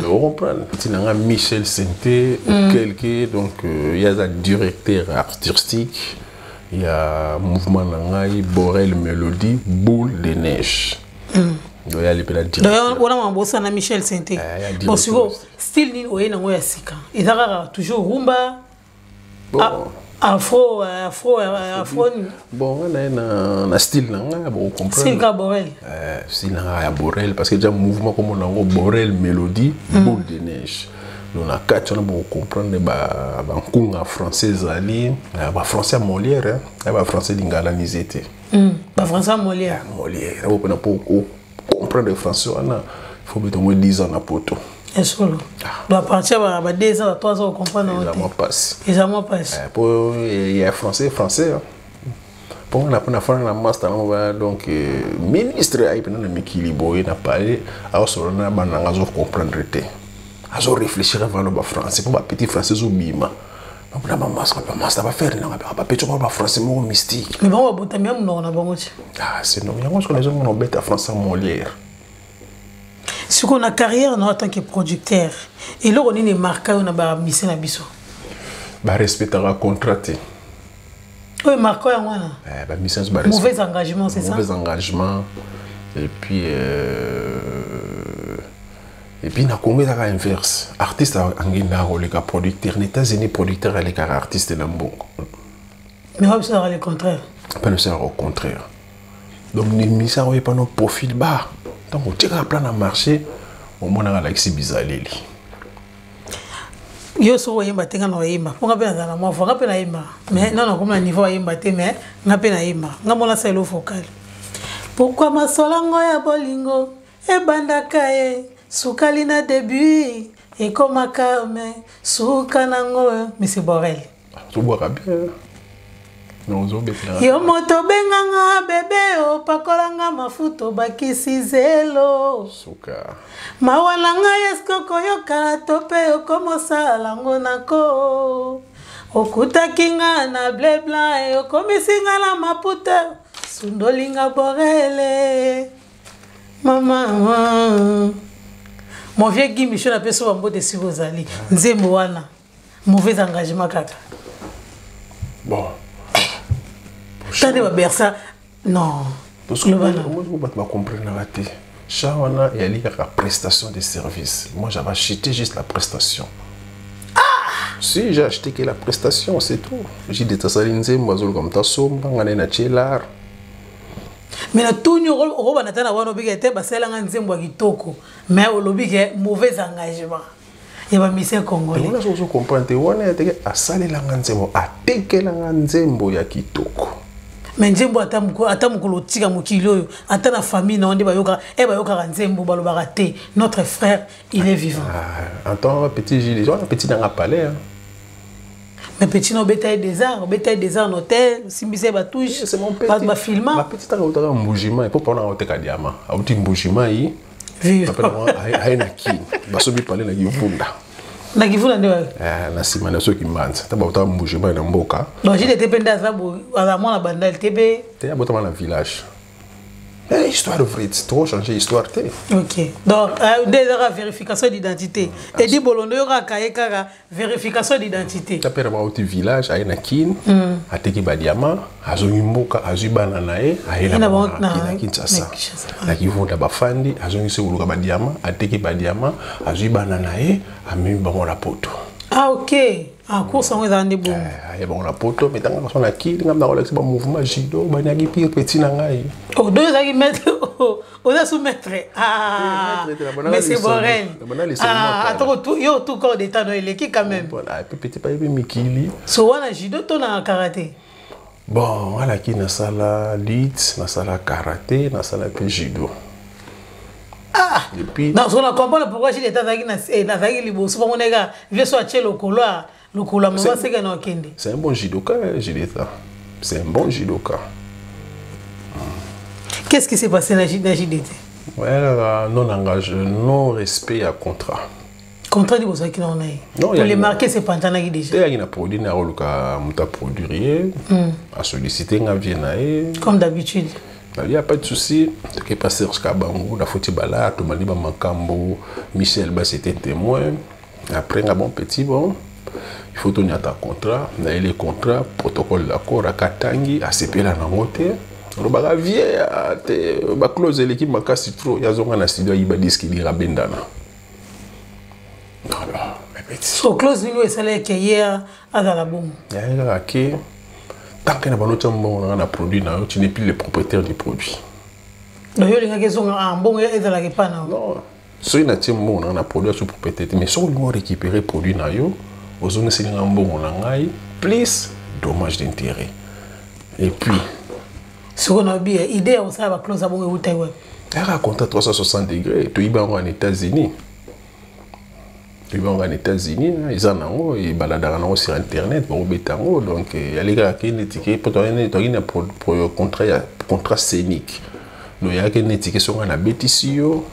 ocomprendre? Ntina nga Michel Sente quelque, donc ye aza directeur artistique ya mouvement na ngai Borel Mélodie Boule de Neige. Donc yali mpe na directeur wana makambo osala na Michel Sente. Bon, sikoyo style nini oye nango ya sika? Eza kaka toujours rumba? Bon. Afro, afro, afro. Bon, nga naye na style na ngai, bokocomprendre. Style ka Borel. Style na ngai ya Borel, parce que déjà mouvement komona yango Borel Mélodie Boule de Neige. Donc na kati wana bokocomprendre bankunga français ezali bafrançais ya Molière, ya bafrançais lingalanise te. Bafrançais ya Molière. Molière oyo mpena mpo comprendre français wana, faut beta moins 10 ans na poto. Esolo, donc à partir ba 2 ans, ba 3 ans, comprendre. Eza mwa pasi. Eza mwa pasi. Po ya français, français mpo nga na fana na master nango ba. Donc ministre ayi mpena na mikili boye na palais, aosolola na bana nanga, azocomprendre te, azoréfléchir avant no bafrançais, mpo bapetit français ezobima na bamaster, bamaster bafere nanga bapeti oko bafrançais moko mystique. Mais bango babotami ya monoko na bango ti. Ah, c'est non, yango soki nazomona obeta français Molière. Sikoyo na carrière na en tant que producteur, eloko nini emarka yo na bamise na biso? Barespectaka contrat te. Oyo emarka yango wana? Bamise. Mauvais engagement, c'est ça? Mauvais engagement, et puis na Congo ezaka inverse: artiste angendaka koleka producteur. Na États-Unis, producteur alekaka artiste na mbongo. Mais oyo biso ezaka le contraire. Mpe biso ezaka au contraire. Donc misa oyo epano profil bas, ntango otiekaka plan na marché, omonaka alakisi bizaleli. Yo soki oyemba te, nga na oyemba, mpo nga mpe nazala na mwa voix, nga mpe nayemba, mais nano nakomi na niveau ayemba te, mais nga mpe nayemba. Nga mona selo vocal. Pourquoi masolango ya bolingo ebandaka ye sukali na début, ekomaka me suka nango? Monsieur Borel. Tobwaka bien. Yo moto obenganga bebe, opakolanga mafuta, obakisi zelo. Suka. Mawa na ngai, eske okoyoka to mpe okomosala ngo nako? Okutaki nga na bleu blanc, okomisi nga na maputa, sundolinga Borele mama. Mon vieux Guy Michel, apesi bambote esika ozali. Nzembo wana mauvais engagement kaka. Bon. Tande babersa non. Bato bacomprenaka te. Chat wana eyali kaka prestation de service. Moi, j'avais acheté juste la prestation. Ah! Si j'ai acheté que la prestation, c'est tout. Jide tasali nzembo, azoluka moto asomba, nga naye na tie lar. Mais na tuni, okobanda ta na wana, obiki te basalelanga nzembo ya kitoko, mais olobi ke mauvais engagement ya bamusicien congolais. Wana soki ozocomprendre te, wana ya teke asalelanga nzembo, atekelanga nzembo ya kitoko. Mais nzembo, ata mokolo otika mokili oyo, ata na famille na yo nde bayokaka e bayokaka nzembo, balobaka te: "Notre frère, il est vivant." Ah, en tant petit Gilles, wana petit nanga palais, hein. Mais petit na obeta ye désart, obeta ye désart na hôtel, osimbisa ye batouche. C'est mon petit. Bato bafilma. Bapeti ntango autaka Mbujimai, mpo mpona aoteka diama, auti Mbujimai, aye na Kini, basomi palais na Kivunda. Na Kivunda nde wapi? Na nsima na soki Mbanza, ntango bautaka Mbujimai na mboka. Donc Gilles te mpe nde aza boye, aza mwana Bandali te mpe? Te, abotama na village. Mais histoire vraie, trop changer histoire te. Ok, donc nde ezaka vérification d'identité. Edi Bolondo, yo kaka ye kaka vérification d'identité. Ta père bauti village, aye na Kine, ateki badiama, azongi mboka, azwi bana na ye, aye na na Kinshasa, na Kivunda bafandi. Azongi se koluka badiama, ateki badiama, azwi bana na ye, amemi bango na Poto. Ah ok, ah, course yango ezala nde bongo. Aye bango na Poto, mais ntango baso na Kini, ngai nakolakisa bamouvement judo, baniaki pire petit na ngai. Oh, donc ozalaki maître, oza sous maître? Ah, mais c'est Borel, ah, atoko yo tout corps d'état no eleki quand même. Petit bayebi mikili. So wana judo to na karaté? Bon, alaki nasala lutte, nasala karaté, nasala mpe judo. Ah. Et puis non, so na comprendre pourquoi Gilles azalaki nazalaki liboso bango neka vie so atie lokolo ya lokolo ya mama seka na okende. C'est un bon judoka, Gilles, c'est un bon judoka. Qu'est-ce qui s'est passé na JDT? Ouais, non engage, non respect ya contrat. Contrat nini bozalaki nango na ye? Les marqué sepanzanaki déjà. Te, yaki na produit na oluka moto aproduire ye, asollicite nga vie na ye. Comme d'habitude. Il y a pas de souci, toke pa Serge Kabangu, nafuti bala, tomandi bamakambo, Michel Ba c'était témoin. Après nga: "Bon petit, bon, il faut toniata contrat." Nayeli contrat, protocole d'accord, akatangi, asepela nango te, olobaka vie te, baclause eleki makasi trop. Yazonga na studio, ayiba disque dur, abendana. So clause nini oyo esalaki ye azala bongo? Yaye kaka ke tant que na bano tia mbongo nanga na produit na yo, tu n'es plus le propriétaire du produit. Donc yo olingaki ezonga mbongo ezalaka epa na yo? Non, soki natie mbongo nanga na produit, asu propriétaire te, mais soki olingi orécupérer produit na yo, ozongiseli nga mbongo na ngai plus dommage d'intérêt et puis Sikoyo na bi idée ya kosala baclause ya bongo eutai wapi? Yaka contrat 360 degré, toyiba yango en États-Unis, toyiba yango en États-Unis, eza nango, ebaladaka nango sur internet, bakobeta yango. Donc yali kaka ke neti ke po toyaki na contrat ya contrat scénique, donc yayaki neti ke soki nabetisi yo,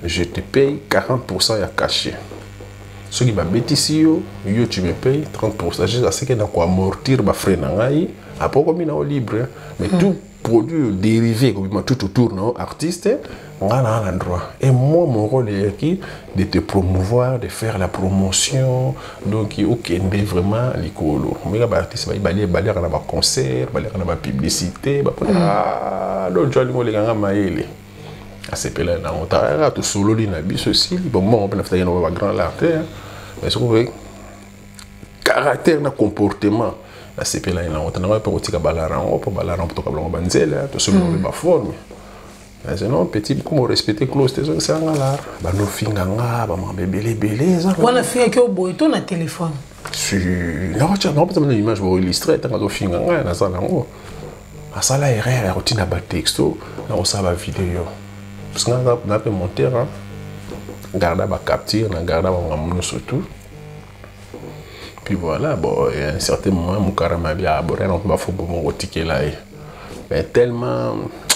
je te paye 40 ya cachet, soki babetisi yo, yo tu me payes 30, juste aseke na koamortir bafrais na ngai. Après okomi na yo libre, mais tout produit dérivé kobima tout autour na yo artiste, nga na na droit. Et moi, mon rôle eyaki de te promouvoir, de faire la promotion, donc okende vraiment likolo. Omeka baartiste bayi baliaka na baconcert, baliaka na bapublicité, bapona donc jo alingi olekanga mayele, asepela nango. Kaka tosololi na biso, esili. Bon, mbongo mpe nafutaki na bagrand lar te, mais soki caractère na comportement, nasepelaki nango te. Nango mpe kotika balara yango, mpo balara yango toka bango banzela, tosomi bango mpe baforme. Non petit, comme respecter clause te, ezongisaka lar, banofinga nga bamakambo ebele ebele. Eza wana fingaki oboye to na telefone? Nakopesa bino image boillustre. Ntango azofinga ngai, naza nango, asala erreur ya kotinda batexto na kosala bavideo, parce que nga na mpe monteur, garda bacapture na garda bamakambo nyonso tout. Puis voilà, bon, à un certain moment mokarama bi abore na bafo bongo kotikela ye, mais tellement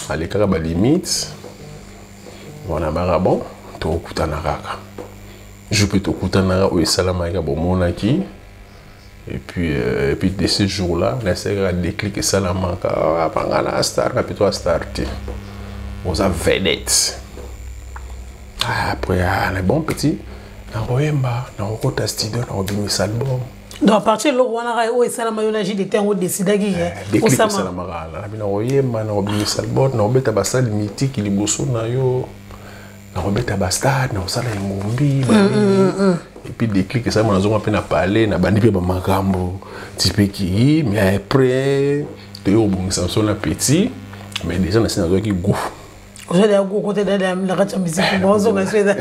alekaka balimite wana, baka bon, tokokutana kaka jour mpe tokutanaka oyo esalamaki, bomonaki. Et puis de ce jour là nasali kaka déclic esalamaka: apanga na star na plutôt star te, oza vedette. Après, ah, bon petit, nakoyemba, nakokota studio, nakobimisa album. Donc à partir eloko wana kaka oyo esalama yo na JDT, yango décidaki? Déclic esalamaka nabi nakoyemba, nakobimisa album, nakobeta basali mythique liboso na yo, nakobeta bastade, nakosala engumbi. Et puis déclic esalama, nazonga mpe na palais, nabandi mpe bamakambo tipeki. Mais après toyei kobongisa biso na petit, mais déjà nasi nazwaki goût. Ozali ya goût kote na kati ya misiki, bozonga so eza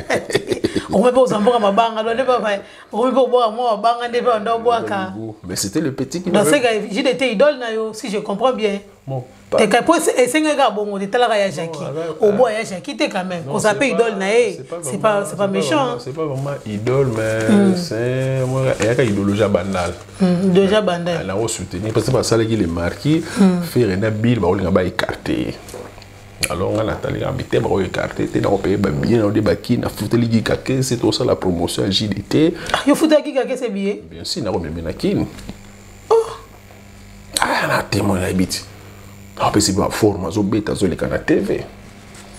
okomi mpe kozwa mboka mabanga, do nde okomi mpe kobwaka mwa mabanga nde mpe banda obwaka. Mais c'était le petit qui Donc c'est que JDT idole na yo, si je comprends bien. Te po esengaki kaka bongo te, talaka ya Jackie, oboya ya Jackie te quand même, kozala mpe idole na ye, c'est pas méchant. C'est pas vraiment idole, mais c'est eyaka idéologie ya Bandal. Idéologie ya Bandal. Nango soutenir parce que basalaki le marquis Ferre na Bill, bakolinga baécarte. Alors nga natali ngambi te, bakoécarte te, nakopaye babillet na ode baki nafuteli Gika Kese, tosala promotion ya JDT. Yo futaki Gika Kese billet? Bien sûr, nakomeme na Kini. Ah, na témoin nayebi ti apesi baforme, azobeta, azoleka na TV.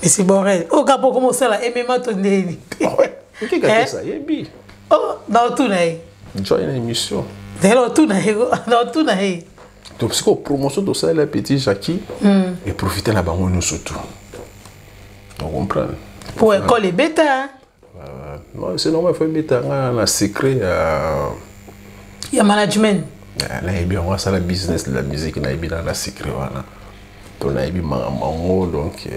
Monsieur Borel, oyo kaka mpo koma osala emema to ndeni? Gika Kese ayebi. Na otuna ye. Join na émission. Zela, otuna ye, na otuna ye. Donc sikoyo promotion tosalela petit Jackie eprofite na bango nyonso tu, donc comprendre. Po école ebeta. Non, c'est normal, faut ebeta. Nga na secret ya ya management. Nayebi yango, asala business de la musique, nayebi na secret wana to nayebi makambo yango. Donc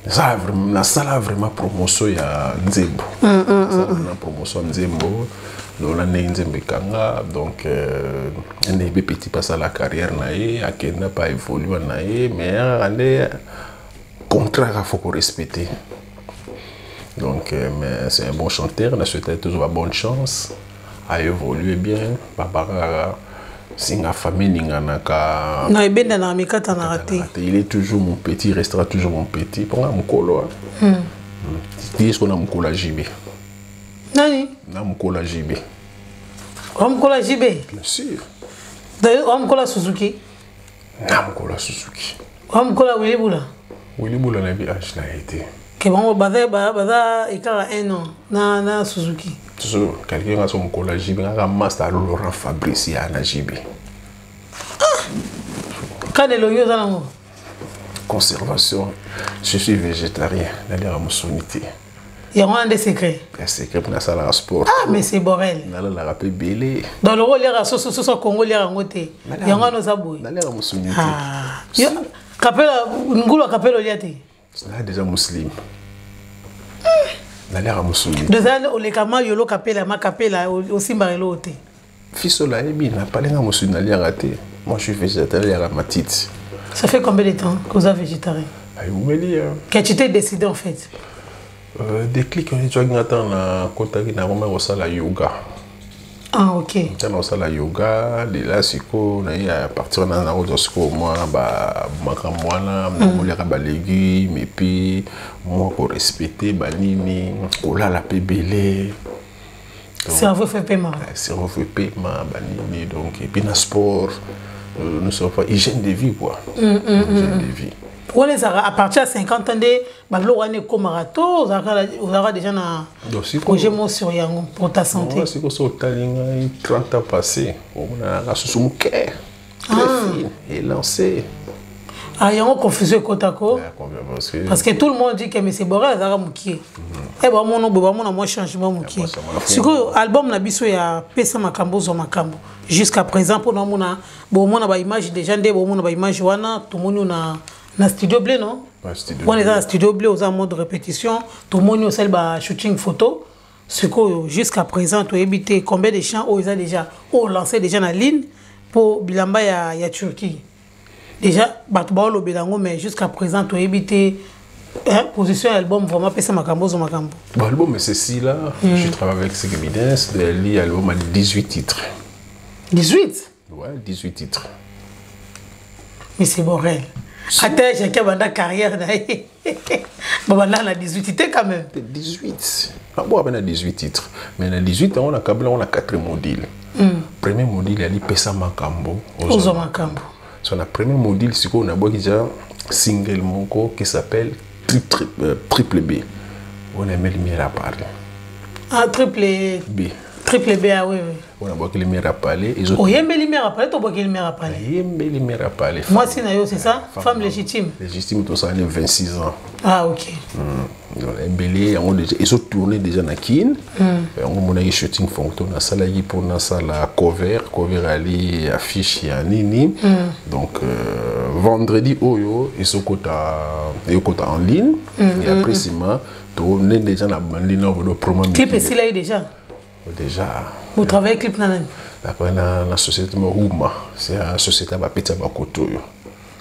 nasala vraiment promotion ya nzembo, nasala promotion ya nzembo lona ndenge nzembo ekanga. Donc nayebi petit mpe asala carrière na ye, akenda mpe aévolue na ye, mais kaka nde contrat kaka faut korespecter. Donc mais c'est un bon chanteur, na souhaite toujours ba bonne chance, a évolué bien. Papa kaka singa famille ninganaka. Na ebendanaka, mikatanaka te. Il est toujours mon petit, il restera toujours mon petit. Mponga mokolo ti siko na mokolo ya JB. Nani? Na mokolo ya JB. Wa mokolo ya JB? Bien sûr. Wa mokolo ya Suzuki? Na mokolo ya Suzuki. Wa mokolo ya Willy Bula? Willy Bula nayebi age na ye te. Ke bango baza écart ya un an na Suzuki. So quelqu'un nga so mokolo ya JB, ngaka master Laurent Fabrice ya na JB. Kana elongi oza nango. Conservation, je suis végétarien, naliaka mosuni te. Yango wana nde secret. Ya secret mpo nasalaka sport. Ah, mais c'est Borel. Nalalaka mpe ebele. Donc loko oliaka soso, soso ya Kongo oliaka yango te, yango wana oza boye. Naliaka mosuni te. Kapela, ngulu ya kapela olia te? Naa déjà muslim, naliaka mosuni. Déjà oleka ma yolo kapela, ma kapela osimbaka eloko te. Fiso ayebi napalenga mosuni, naliaka te. Moi, je suis végétarien, naliaka matiti. Ça fait combien de temps que vous êtes végétarien? Ayumeli. Que tu t'es décidé en fait? Déclic ezwaki nga ntango nakotaki na koma kosala yoga. Ah, ok. Ntango kosala yoga lela sikoyo naye à partir wana nakozwa sikoyo mwa makambo wana, nakoliaka balégume et puis mwa korespecte banini, kolala mpe ebele. Cerveau fait paiement. Cerveau fait paiement, banini. Donc et puis na sport, nous sommes pas hygiène de vie quoi. Hygiène de vie. Wana ezalaka à partir ya 50 ans nde babiloko wana ekomaka to ozalaka déjà na projet mo sur yango pour ta santé? Sikoyo so otali ngai 30 ans passé, omonanaka susu moke, très fine, élancé. Ah, yango confusion ekotako parce que tout le monde dit que monsieur Borel azalaka mokie e bamona boye, bamona mwa changement mokie. Sikoyo album na biso ya Pesa Makambo Ozwa Makambo, jusqu'à présent, mpona omona bomona baimage déjà, nde bomona baimage wana tomoni na Studio Bleu, non? Wana eza na Studio Bleu, oza mode répétition, tomoni osali ba shooting photo. Sikoyo jusqu'à présent toyebi te combien de chants oyo eza déjà, oyo lancé déjà na ligne mpo bilamba ya Turquie déjà bato baolobela yango, mais jusqu'à présent toyebi te position ya album vraiment Pesa Makambo Ozwa Makambo. Bon, album c'est si là, je travaille avec Segmidens, l'album a 18 titres. 18? Ouais, 18 titres. Mais c'est Borel, ata Jackie abanda carrière na ye, babanda na 18 te quand même. 18, ah bon, abanda 18 titres, mais na 18 on a câble, on a 4 modules. Premier module yali Pesa Makambo Ozwa Makambo. So na premier module sikoyo nabwaki déjà single moko qui s'appelle triple, triple B. On aimait lumière à parler. Ah, triple B. Triple B, ah oui. On abwaki lumière à parler. Oyembe lumière à parler to obwaki lumière à parler? Ayembe lumière à parler. Mwasi na yo, c'est ça, femme légitime. Légitime, tosali 26 ans. Ah, ok. Donc ebele yango déjà ezotourne déjà na Kine. Yango omonaki shooting photo nasalaki mpo nasala cover ali affiche ya nini. Donc vendredi oyo ezokota, ekota en ligne et après nsima tourne déjà na bandi na bodo promo. Clip esilaki déjà? Déjà. Botravaille clip na nani? Après na société mo Huma, c'est la société ya bapeti ya bakoto oyo.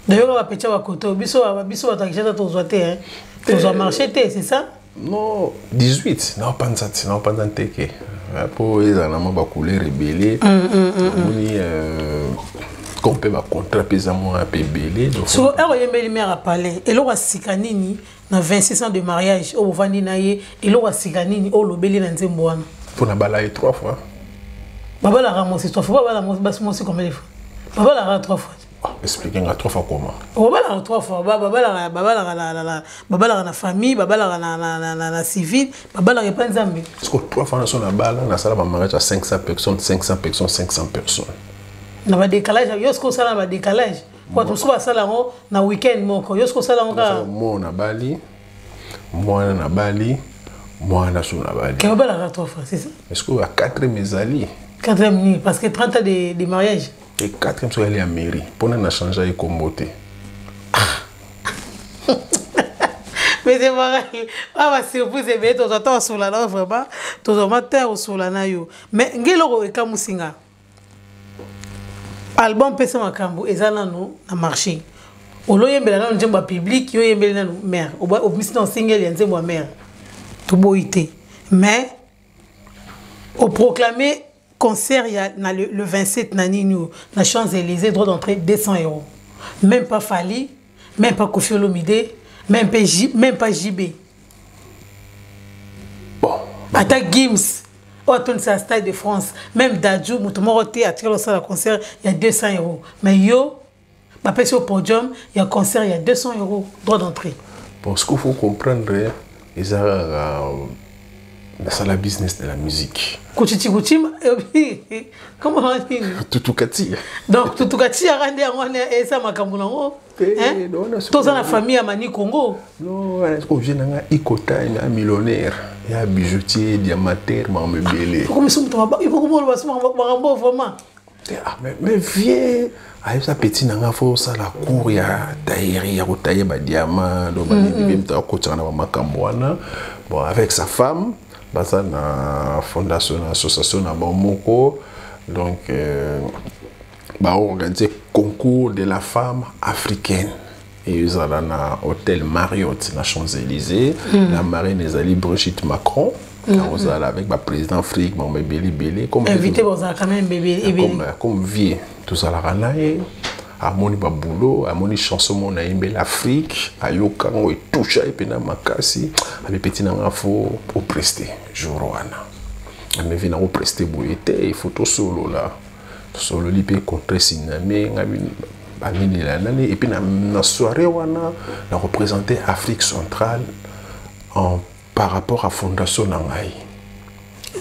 D'ailleurs bapeti ya bakoto, biso bato ya Kinshasa tozwa te, tozwa marché te, c'est ça? Non, 18 naopanza ti naopanza nteke mpo ezala na mwa bacouleur ebele. Omoni, comme mpe bacontrat mpe eza mwa mpe ebele. So ere oyembeli mare ya palais, eloko ya sika nini na 26 ans de mariage oyo bovandi na ye? Eloko ya sika nini oyo olobeli na nzembo wana? Mpo na bala ye trois fois. Babalaka mosi trois fois? Babala basi mosi combien de fois? Babalaka trois fois? Explique nga, trois fois comment? Babalaka trois fois. Babalaka na famille, babalaka na civil, babalaka epa Nzambe. Parce que trois fois naso na bala, nasala bamariage ya 500 personnes, 500 personnes, 500 personnes. Na badécalage, yo soki osala na badécalage, bato mosusu basala yango na weekend moko, yo soki osala yango kaka. Mwana bali, mwana na bali, mwana so na bali. Ke babalaka trois fois, c'est ça? Est-ce que ya quatrième ezali? Quatrième nini? Parce que 30 ans de mariage. E quatrième soki ali ya mairie, mpona na change ye kombo te. Mais c'est pareil, basurprise ebele, tozwa ta osola na yo vraiment, tozwa ma te osola na yo. Mais nge eloko ekamusinga, album Pesa Makambo eza nanu na marché, oloyembela nanu nzembo ya public, yo oyembeli nanu mare, obimisi na osengeli ya nzembo ya mare, toboyi te, mais oproclame concert ya na le 27 na nini oyo na Champs-Élysées, droit d'entrée 200 euros. Même pas Fally, même pas Koffi Olomide, même pas J, même pas JB. Bon. Ata Gims oyo atondisa Stade de France, même Dadju, moto moko te atikala osala concert ya 200 euros. Mais yo bapesi yo podium ya concert ya 200 euros droit d'entrée. Bon, ce qu'il faut comprendre, eza kaka nasala business de la musique. Kuchichi kuchima, comment nini? Tutukati. Donc tutukati yaka nde yango wana eza makambo nango. Toza na famille ya Mani Congo. Non, objet na nga ikota na millionnaire ya bijoutier, diamantaire, makambo ebele. Makambo vraiment. Ah, mais vieux ayebisa petit na nga, fo osala cours ya taillerie, ya kotailler badiamant. Donc banini mpe moto akotisaka na bamakambo wana. Bon, avec sa femme baza na fondation, na association na bango moko. Donc baorganiser concours de la femme africaine ezala na hôtel Marriott na Champs-Élysées. La marraine ezali Brigitte Macron, akozala avec baprésident Afrique, bango ebele ebele. Invité bozala quand même ebele. Comme vieux tozalaka na ye, amoni babulo, amoni chanson moko nayembeli Afrique, ayoka yango, etoucha ye mpena makasi. Abepeti na nga, fo opreste jour wana. Amevi nango preste boye te, il faut tosolola. Tosololi mpe, contrat esigname, ngai banenela nani. Et puis na soirée wana na représente Afrique centrale par rapport à fondation na ngai.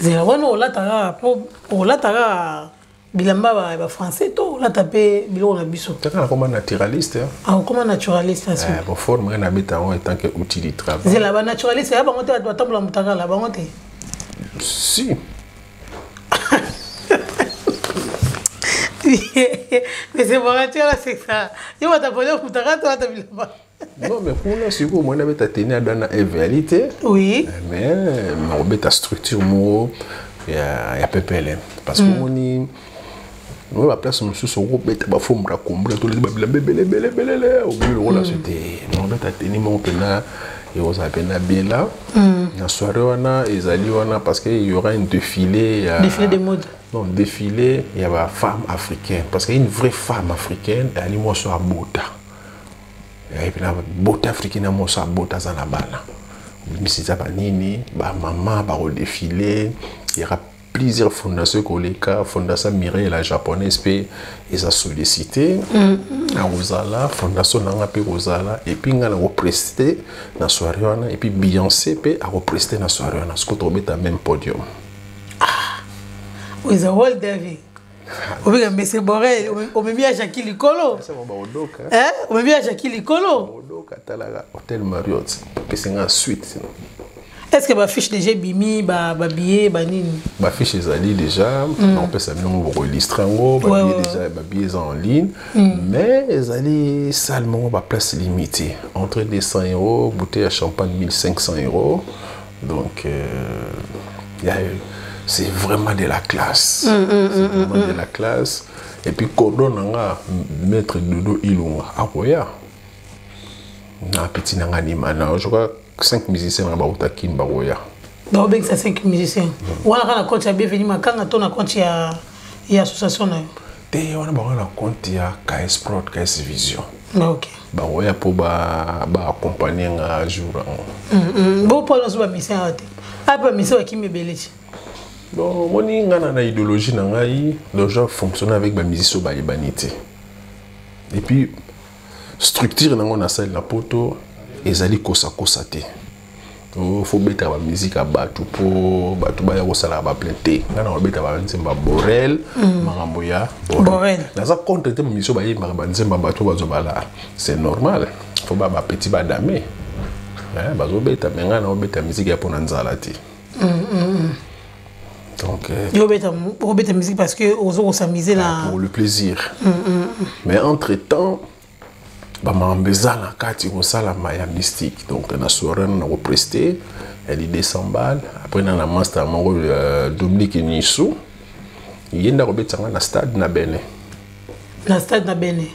Zela wana, olataka po olataka bilamba bafrançais to olata mpe biloko na biso? Taka nakoma naturaliste. Okoma naturaliste? Bon, forme ngai nabeta yango en tant que outil de travail. Zela, banaturaliste ya bango te, bato batambola motakala bango te? Si. Mais c'est bon, tu vois, c'est ça, yo batapole mutaka to ata bilamba. Non, mais kuna sikoyo moi nabeta teni adana eveli te. Mais nakobeta structure moko ya pepele, parce que omoni oyo baplace mosusu okobeta bafombra kombra toleki babilamba ebele ebele ebelele, oboyi lokola so te. Nakobeta teni moko mpena ekozala mpena bien là na soirée wana. Ezali wana parce que il y aura une défilé ya Défilé de mode? Non, défilé ya bafemme africaine, parce que une vraie femme africaine eyali mwasi oyo abota, epi na bota africaine ya mwasi abota, aza na bana, obimisi eza banini, bamama bakodéfile. Y aura plusieurs fondations koleka. Fondation Mireille la japonaise mpe eza sollicité akozala, fondation nanga mpe kozala, et puis ngai nakopreste na soirée wana, et puis Beyoncé mpe akopreste na soirée wana. Sikoyo tokobeta même podium. Oyo eza World David, obika Monsieur Borel, omemi ya Jacki likolo, omemi ya Jacki likolo. Odoka, talaka hôtel Marriott pesenga suite. Est ce que bafiche déjà ebimi, babillet banini? Bafiche ezali déjà, nakopesa bino bokoillustre yango. Babillet déjà, babillet eza en ligne, mais ezali salle moko baplace limité. Entrée 200 euros, bouteille ya champagne 1500 euros. Donc ya C'est vraiment de la classe. C'est vraiment de la classe. Et puis cordon na nga, maître Dodo Ilunga akoya na petit na nga nima na, je crois, 5 musiciens na bauta Kin bakoya. Baobengisa 5 musiciens wana kaka na compte ya Bienvenu Makanga to na compte ya association na yo? Te, wana bango na compte ya KS Prod, KS Vision. Ah, ok. Bakoya mpo baaccompagne nga jour yango. Bo mpo nyonso bamusicien awa te, ape bamusicien bakimi ebele ti. Bon, omoni, nga na idéologie na ngai déjà, fonctionner avec bamusicien oyo bayebani te. Et puis structure nango nasali na Poto ezali kosakosa te. Faut betaka bamusike ya bato mpo bato baya kosalaka baplein te. Ngai na kobeta banzembo ya Borel, makambo ya Borel. Naza contre te. Bamusicien bayembaka banzembo ya bato, bazwa bala, c'est normal. Faut ba bapeti badame bazobeta, me ngai naobeta musique ya mpona nzala te. Donc yo obeta musique parce que ozo kos'amuser na pour le plaisir. Mais entre temps bamakambo eza na kati kosalama ya mystique. Donc na soirée na koprester yali 200 balles. Après na master moko, Dominique Nisu, ye nde akobetisa nga na stade na Benin. Na stade na Benin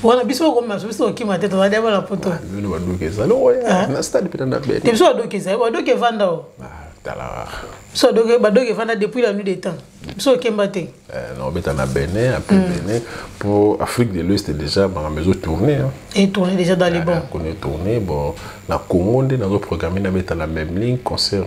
wana, biso okoma, biso okima te, tozali bana Poto. Bino badoki ezali oya na stade mpena na Benin. Te, biso badoki ezali, badoki evanda o. Tala. Biso badoki evanda depuis la nuit des temps, biso okemba te. Naobeta na Benin. Après Benin, pour Afrique de l'Ouest, déjà makambo ezotourne. Etourne déjà dans les bons. Kone tourne. Bon, na Congo nde nazoprogramme nabeta na même ligne concert,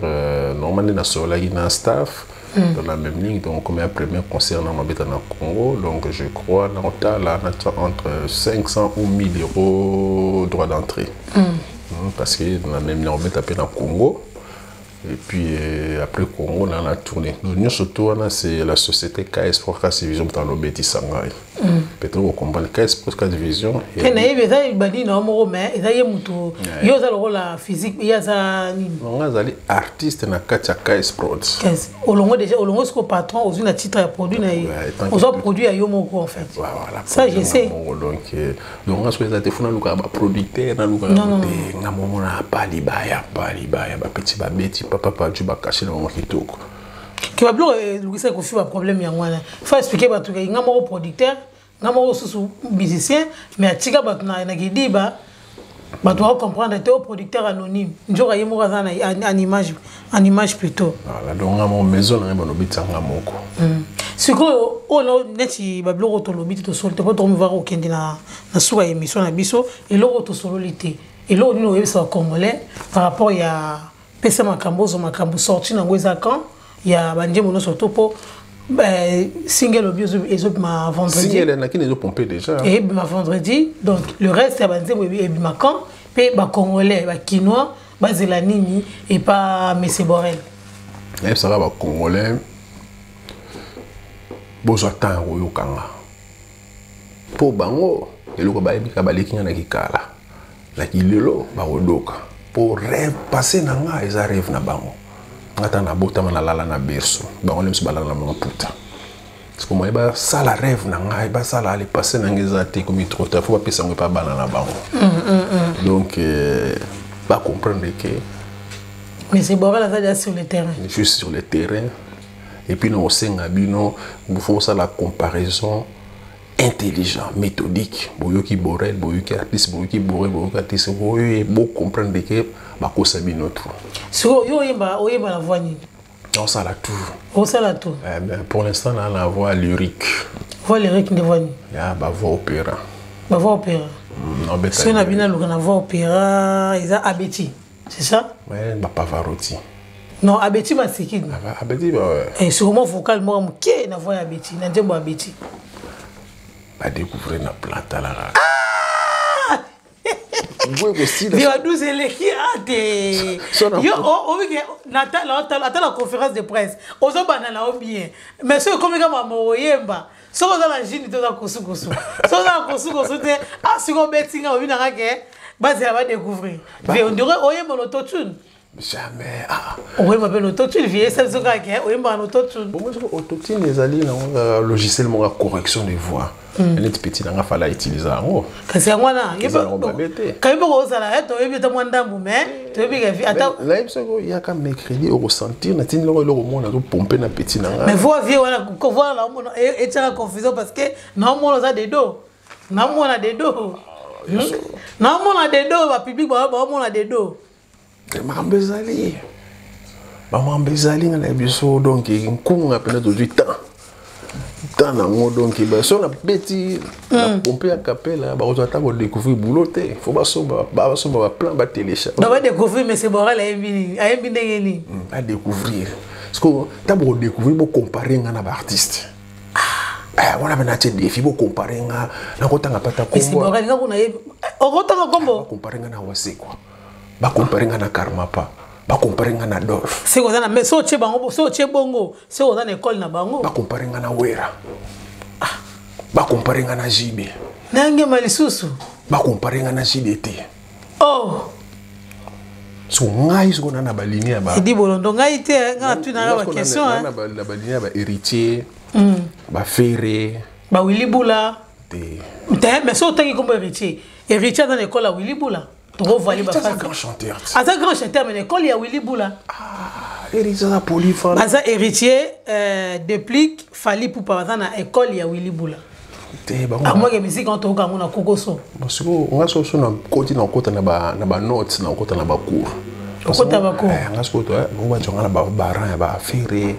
normal nde nasololaki na staff dans la même ligne. Donc comme ya premier concert na mabeta na Congo, donc je crois na otala natia entre 500 ou 1000 euros droit d'entrée, parce que na même ligne obeta mpe na Congo. Et puis après Congo, na tourné. Donc nyonso to wana, c'est la société KS Pro KS Vision moto alobetisa ngai. Peut-être okomprendre KS Pro KS Vision. Te, nayebi eza banini na yo moko, mais eza ye motu, yo oza lokola physique, ye aza nini? Nga azali artiste na kati ya KS Prod. Olongo déjà, olongo siko patron, ozwi na titre ya produit na ye, ozwa produit ya yo moko en fait. Voilà. Ça, je sais. Donc nga soki eza te, faut nalukaka baproducteur, nalukaka te. Nga moko na pa libaya, pa libaya, bapeti babeti papa paju bakashe na bango kitoko. Ke babiloko elukisaki Kofi baproblème yango wana, faut expliquer bato ke nga moko producteur, nga moko susu musicien, mais atika bato na kidiba, bato bakocomprendre te o producteur anonyme, nzoka ye moko aza en image, en image plutôt. Voilà, donc nga moko maison na ngai banobetisa nga moko. Sikoyo oyo neti babiloko tolobi te, tosoli te, mpo tokomivaka kokende na suka ya émission na biso. Eloko tosololi te, eloko nini oyebisa bacongolais par rapport ya pesa makambo, ozwa makambo, sorti nango eza quand ya banzembo nyonso to mpo single obi ezobima vendredi? Single nakini ezopompe déjà. Ebima vendredi. Donc le reste ya banzembo ebima quand? Mpe bacongolais, bakinois bazela nini epa Mese Borel? Nayebisaka bacongolais, bozwa temps ya koyokanga, mpo bango eloko bayebi kaka baleki nga na kikala na kilelo, bakodoka mpo rêve passé na nga eza rêve na bango. Nga ta nabotama, nalala na berceau, bango nde miso balala na maputa. Parce moye basala rêve na ngai, basala le passé na ngai eza te, komi trop tard. Faut bapesa yango epa bana na bango. Donc bacomprendre ke Mais c'est Borel aza déjà sur le terrain. Juste sur le terrain. Et puis na osenga bino, faut osala comparaison intelligent, méthodique. Boyoki Borel, boyoki artiste, boyoki Borel, boyoki artiste, boyoki, bocomprendre ke bakosa bino trop. Sikoyo yo oyemba, oyemba na voix nini? Osala tout. Osala tout. Eh, mais pour l'instant na la voix lyrique. Voix lyrique nde voix nini? Ya bavoix opéra. Bavoix opéra. Soki na bino aluka na voix opéra, eza Abeti, c'est ça? Ouais, bapavarotti. Non, Abeti Masikini. Abeti ba ouais. Eh, sûrement vocal moko moke na voix ya Abeti, na nzembo ya Abeti. Badécouvrir na plan, talaka. Viva 12 eleki a te. Yo obike ata na conférence de presse, ozobanda na yo bien, mais soki ekomi kaka mama oyemba, soki oza na jini te, oza kosukosu, soki oza na kosukosu te, a sikoy obeti nga obi nanga ke bazela badécouvrir, on dirait oyemba l'autotune. Jamais. Ah. Oyemba mpe na autotune, vie esa biso kaka ke oyembaka na autotune. Bongo soki autotune ezali nango logiciel moko ya correction de voix. Neti petit nanga fala utiliser yango. Kasi yango wana Eza nango mabe te. Kayi moko ozala toyebi ata mwa ndambu, mais toyebi ke ata nayebi soki oyaka mercredi okosentir natindi loko eloko moko nazopompe na petit na nga. Mais voix vie wana voix naomona etiaka confusion parce que naomona oza dedo, naomona dedo, naomona dedo, bapublic baomona dedo. Makambo ezali, bamakambo ezali nga na biso. Donc nkunga mpena tozwi temps nango. Donc so nabeti na pompe ya kapela, bakozwa ata kodécouvrir boulot te. Faut basomba baplan, batélécharge. Donc badécouvrir monsieur Borel ayembi nini, ayembi ndenge nini. Badécouvrir parce que ntango bokodécouvrir, bocompare nga na baartiste wana mpe natie défi. Bocompare nga, nakotanga pata. Monsieur Borel, nga kuna yebi okotanga kombo. Bacompare nga na Wasekwa, bacompare nga na Karmapa, bacompare nga na Dolphe. Seke oza na, so otie bango, so otie bongo, soki oza na ekole na bango. Bacompare nga na Wera, bacompare nga na JB. Nangema lisusu. Bacompare nga na JDT. Oh. So ngai sikoyo na baligne ya ba Edi Bolondo, ngai te, nga natunaka baquestion. Na baligne ya bahéritier, baFerre. Bawili Bula. Te. Te, mais so otangi kombo Héritier, Héritier aza na ekole ya Willi Bula, tokovali. Aza grand chanteur. Aza grand chanteur, mais na ekole ya Willi Bula. Héritier aza polyvalent. Aza héritier, Déplique, Fally Ipupa baza na ekole ya Willi Bula. Te, bango. Amoke musique wana toyoka yango na kokoso. Bon, sikoyo nga so na koti, na okota na banote, na okota na bacours. Okota bacours. Nga sikoyo bango bazwanga na baran ya baFerre,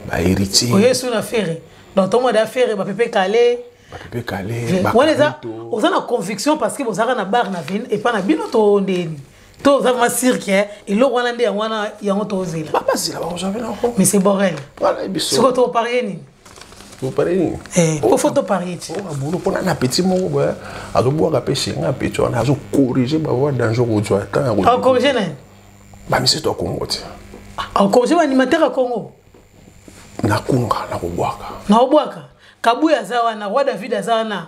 bahéritier. Oye su na Ferre, donc tomona Ferre, bapepe Kale. Bapepe Kale. Wana eza oza na conviction parce que bozalaka na bar na vin epa na bino to ndeni to oza vraiment sûr ke eloko wana nde yango wana, yango tozela. Bazela, bakozwa mpe nango. Mais c'est Borel. Voilà biso. Sikoyo toparie nini? Toparie nini? Po faut toparie ti. Bulu mpona na petit moko boye azobwaka mpe shenga, petit wana azocorrige bavoix danger, kozwa temps. Acorrige nani? Bamisitu ya Kongo te. Acorrige baanimateur ya Congo. Nakunga nakobwaka. Naobwaka Kabuya aza wana, Roi David aza wana,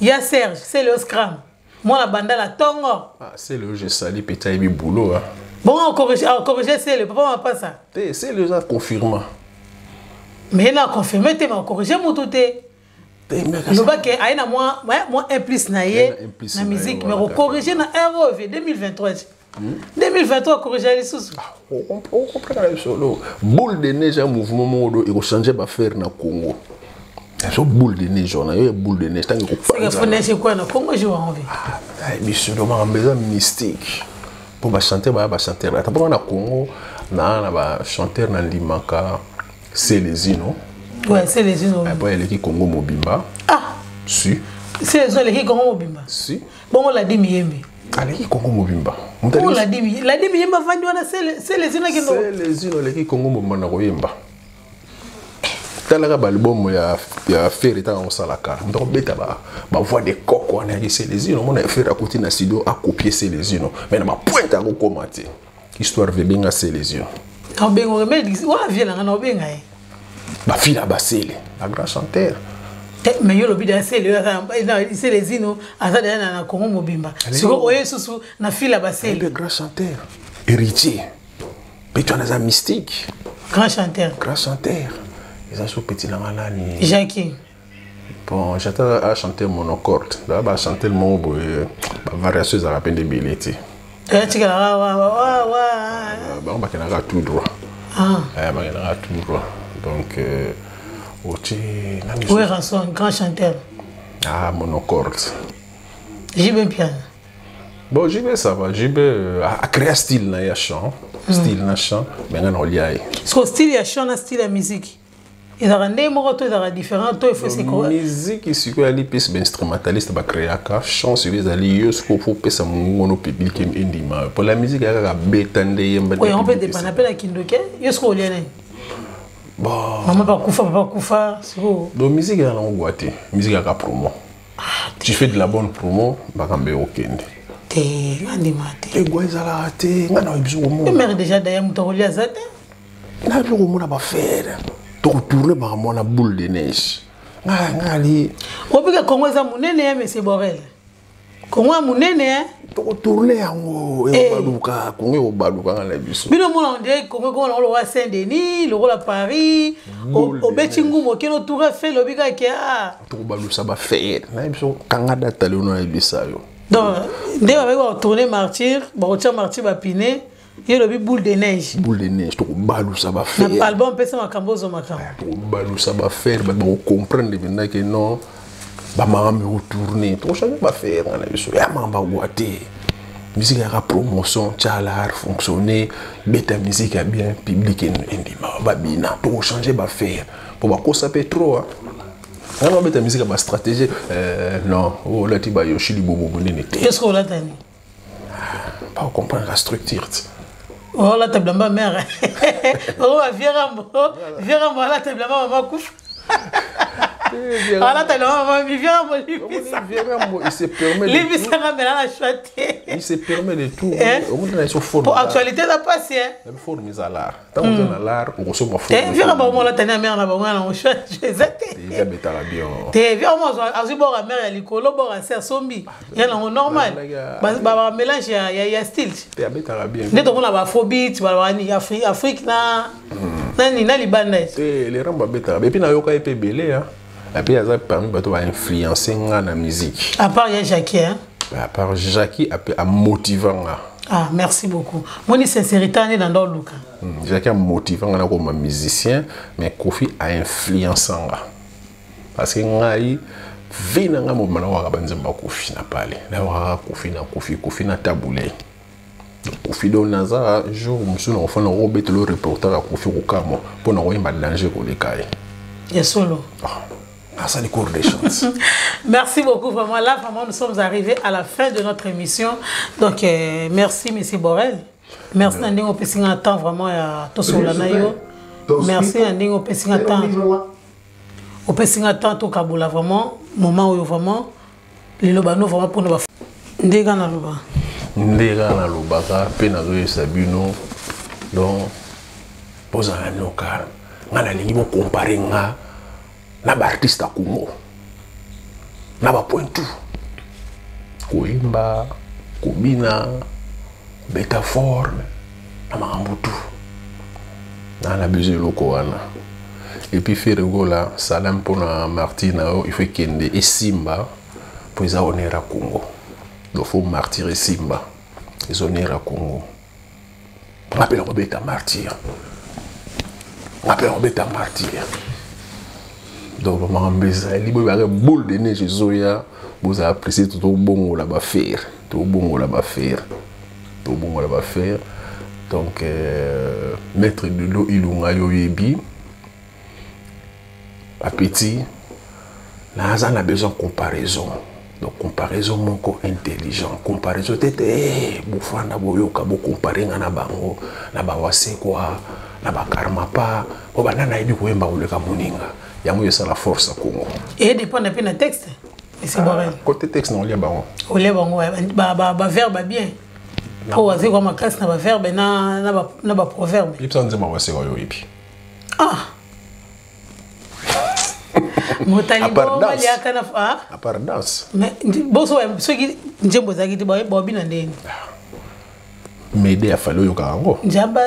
ya Serge Seleo Scram, mwana Bandala ntongo. Ah, Seleo, je sali petit, ayebi boulot, hein. Bongo acorrige Sele papa mapasa. Te, Sele eza confirma. Mais na confirme te, ma acorrige motu te. Lobaki aye na mwa un plus na ye na musique, mais kocorrige na rov 2023, 2023 corrige lisusu. Ocomprendre na biso boule de neige ya mouvement moko do ekochange baaffaire na Congo. So boule de neige wana, yo ya boule de neige ntango ekopanza neige ekoya na Congo jour yango. Biso do makambo eza mystique mpo bachanteur baya, bachanteur ata mpo na Congo na bachanteur na ndimaka Selezino. Ouais, Selezino. Po eleki Congo mobimba. Ah. Si. Selezino eleki Congo mobimba. Si. Bongo Ladi Miyembe? Aleki Congo mobimba. Bongo Ladi Miyembe avandi wana, Selezino akendo. Selezino aleki Congo mobimba na koyemba. Talaka baalbum ya Ferre ntango osalaka, moto akobeta bavoix de coq wana yaki Selezino. Omona Ferre akoti na studio, akopie Selezino, mais na bapointe akokoma te. Histoire vebenga Selezino. Obenga wana vie nanga na obenga ye. Bafila basele, bagrand chanteur. Mais yo lobi da Sele, Selezino aza deya na Congo mobimba, sikoyo oye susu na fila basele. Grand chanteur héritier mpe wana aza mystique. Grand chanteur. Grand chanteur eza so petit nanga nani? Jackie. Bon, j'attends à chanter monocorde da bachanter moko boye, bavariation ezalaka mpe nde ebele te. Tikalaka. Bango bakendaka tout droit, bakendaka tout droit. Donc otie nani? Werrason, grand chanteur. Ah, monocorde. JB Mpiana. Bon, JB, ça va. JB a créé style na ya chant, style na chant, mais nga na olia ye. Siko style ya chant na style ya musique ezalaka ndenge moko to ezalaka différent to il faut se Musique sikoyo ali mpesi bainstrumentaliste bacréaka chant. Sikoyo ezali yo sikoyo fo opesa mongongo no public endima. Po la musique ya kaka beta nde yemba. Oyo yango mpe dépenda mpe na kindoke. Yo sikoyo olia nani? Bon. Mama bakufa, papa kufa, sikoyo. Donc musique eza nango gwa te, musique yaka promo. Tu fais de la bonne promo, makambo ekokende. Te, nga ndima te. Egwa ezalaka te, nga na biso komona. Mare déjà daya, moto akolia aza te. Na biso komona bafere, tokotourne makambo wana boule de neige. Nga ali. Obika Congo eza monene ya monsieur Borel. Kongo ya monene eh? Tokotourne yango, ekobaluka. Kongo ekobaluka nga na biso. Bino mona on dirait Kongo ekoma nango lokola Saint Denis, lokola Paris. Obeti ngumu, okende otour Eiffel, obi kaka ah. Tokobalusa bafere na biso, kanga data lelo, nayebisa yo. Donc nde babaki bakotourne Martyr, bakotia Martyr bapine. Ye lobi boule de neige. Boule de neige, tokobalusa bafere. Na album mpesa makambo, ozwa makambo. Tokobalusa bafere, bato bakocomprendre mpenza ke non, bamakambo ekotourne, tokochange bafere nga na biso ya makambo agwa te. Musique yaka promotion, tia l'art fonctionner, beta musique ya bien, public endima, babina. Tokochange bafere mpo bakosa mpe trop. Nga na babeta musique ya bastratégie, non, oyo olati bayoshi libobo monene te. Est ce que olatani? Bakocomprendre la structure ti. Olata bilamba mare oyo bavierambo, vierambo alata bilamba mama kufa, alata bilamba mama vierambo. Limbisa. Vierambo, il se permet de tout. Limbisanga, mela na choix te. Il se permet de tout. Omoni na biso forme. Po actualité eza pasi. Forme eza l'art. Ntango oza na l'art, okosomba. Te, vierambo bango olata ne mare na bango nango, choix eza te. Abetaka bien. Te, vierambo azwi bord ya mare ya likolo, bord ya se, asombi ya nango normal, bamélange ya style. Te, abetaka bien. Nde tomona baafrobeat, balobaka Afrique na nani na libanda. Te, le Rambo abetaka. Et puis nayoka ye mpe ebele, et puis aza parmi bato bainfluence nga na musique. À part ya Jackie, hein? À part Jackie, ape amotiva nga. Ah, merci beaucoup. Moni sincérité ane na ndo luka. Jackie amotiva nga na koma musicien, mais Kofi ainfluence nga parce que ngai vie na ngai mobima nawaka banzembo ya Kofi na pale, nawakaka Kofi na Kofi, Kofi na Tabule, Kofi. Donc naza jour mosusu na kofanda, okobetela reportage ya Kofi, kokamwa mpo na koyemba danger koleka ye. Ya solo. Nasali cours de chance. Merci beaucoup, vraiment. Là, vraiment, nous sommes arrivés à la fin de notre émission. Donc merci, monsieur Borel. Merci na ndenge opesi nga temps vraiment ya tosola na yo. Merci na ndenge opesi nga temps, opesi nga temps tokabola vraiment moment oyo. Vraiment, liloba no vraiment mpona ndenge naloba. Ndenge nalobaka mpe nazoyesa bino, donc bozala no calme. Nga nalingi bocompare nga na baartiste ya Congo na bapoint tout: koyemba, kobina, kobeta forme na makambo tout. Na besoin eloko wana. Et puis Ferre Gola, salam mpona Martyr na yo. Il faut ekende esimba mpo eza honneur ya Congo. Donc faut Martyr esimba, eza honneur ya Congo. Nga mpe nakobeta Martyr, nga mpe nakobeta Martyr. Donc bamakambo ezali boye, baka boule de neige ezoya. Bozala pressé, tobongola bafere, tobongola bafere, tobongola bafere. Donc maître Dodo Ilunga, yo oyebi bapeti, naza na besoin comparaison. Donc comparaison moko intelligent, comparaison te te bofanda boyoka, bocompare nga na bango, na bawasekwa, na bakarmapa, po banda nayebi koyemba koleka moninga. Yango esala force ya Congo. Edépendre mpe na texte. Côté texte na olia bango. Olia bango baverbe bien, po waze kwa makasi na baverbe na baproverbe. Yebisa nzembo wasekwa yo oyebi. Ah, motali baliaka na À part danse. Boso soki nzembo ezalaki te, babina ndeni? Mede afali, oyokaka yango. Nzamba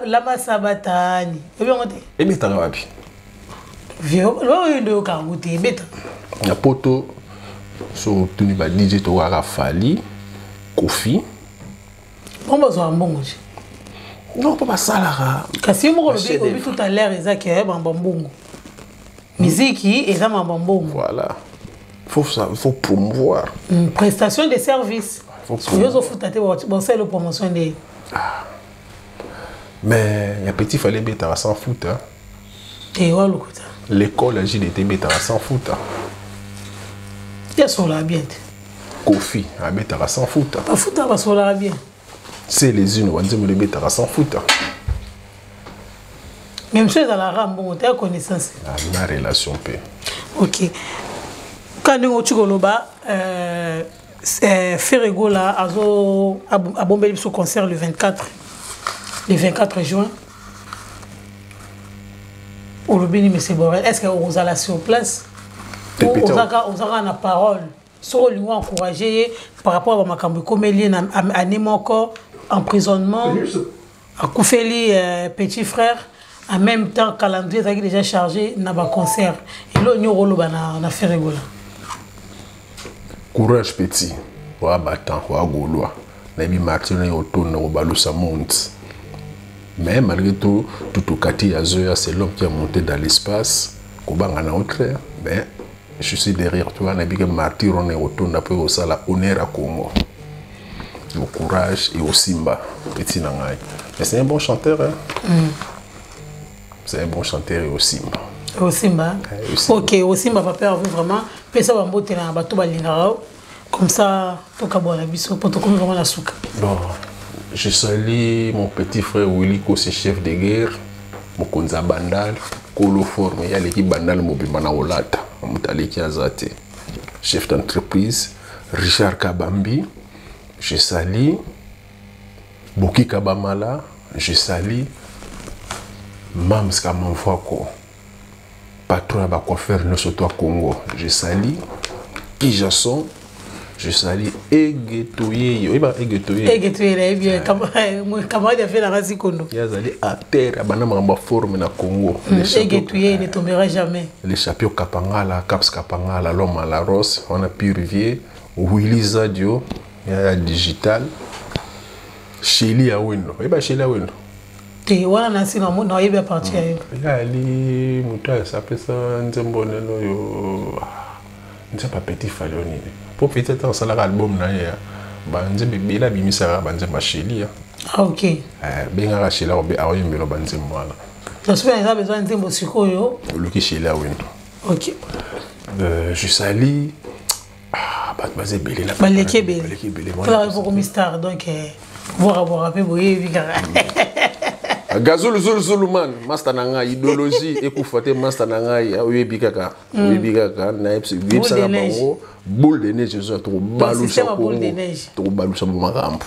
lama sabatani, oyebi yango te? Ebetaka wapi? Oyo nde oyokaka yango te, ebeta. Na poto, so otuni ba DJ, tokaka Fally, Kofi. Mpo bazwaka mbongo te. Non, mpo basalaka. Kasi yo moko olobi tout à l'heure, eza ke bamba mbongo, miziki eza mamba mbongo. Voilà, faut, ça, faut promouvoir. Prestation de service, yo ozofuta te, bosala promotion nde. Ah. Mais ya petit Fally ebetaka sans futa. Te, walukuta. L'école ya JDT ebetaka sans futa. Te, asolaka bien te. Kofi abetaka sans futa. Bafuta, basolaka bien. C'est les unes, banzembo ebetaka sans futa. Mais mosu ezalaka mbongo te, ya connaissance. Na relation mpe. Ok, ka ndenge oti koloba, Ferre Gola azo abombeli biso concert le 24, le 24 juin. Olobi nini, monsieur Borel? Est ce que ozala sur place? Ozaka na parole? Soki olingi encourager ye par rapport à bamakambo ekomeli ye na année moko emprisonnement, akufeli petit frère, en même temps calendrier ezalaki déjà chargé na baconcert, eloo nini okoloba na Ferre Gola? Courage petit, oya battant, oya Gaulois. Nayebi martyr na ye otonda kobalusa monde, mais malgré tout, Tutukati azoya. C'est l'homme qui a monté dans l'espace. Kobanga na autre, mais je suis derrière toi. Nayebi ke martyr wana ekotonda mpo ekosala honneur ya Congo. Le courage et osimba, petit na ngai. Mais c'est un bon chanteur, hein? C'est un bon chanteur et osimba. Osimba. Ok, osimba. Papa Hervé, vraiment pesa bambote na bato balingaka, comme ça tokabwana biso mpo tokomi vraiment na suka. Bon, je salue mon petit frère Willy Kosi, chef de guerre, mokonzi ya Bandal, kolo forme. Ye aleki Bandal mobimba na kolata, moto aleki aza te. Chef d'entreprise Richard Kabambi, je salue Boki Kabamala, je salue Mams Kamanfwako, patron ya bacoiffeur nyonso to ya Congo. Je salue Kijason, je salue Ege Toyeye. Oyeba Ege Toyeye? Ege Toyeye nayebi, camarade afe nanga Zikondo. Ye azali acteur, abanda makambo ya forme na Congo. Ege Toyeye ne tombera jamais. Le champion Kapangala, Caps Kapangala, l'homme à la rose wana, Pi Rivier, Willy Zadio ya digital, Sheli ya Wendo. Oyeba Sheli ya Wendo? Te, wana nasi nayebi à partir ya yo. Ye ali moto apesa nzembo nene oyo, nzembo ya Petit Fally oyo nini, po petit ata asalaka album na ye, banzembo ebele abimisaka, banzembo ya Sheli. Ah, ok. Bengaka Sheli, akoyembela banzembo wana. Soki eza besoin nzembo sikoyo? Oluki Sheli ya Wendo. Ok. Je salue, ah, bato baza ebele. Baleki ebele, bokomi star, donc bwakabwaka mpe boyebi kaka. Gazulu Zulu Zulu man, master na ngai, idéologie ekufa te. Master na ngai, oyebi kaka, oyebi kaka, nayebisaka bango boule de neige ezoya, tokobalusa Kongo, tokobalusa makambo.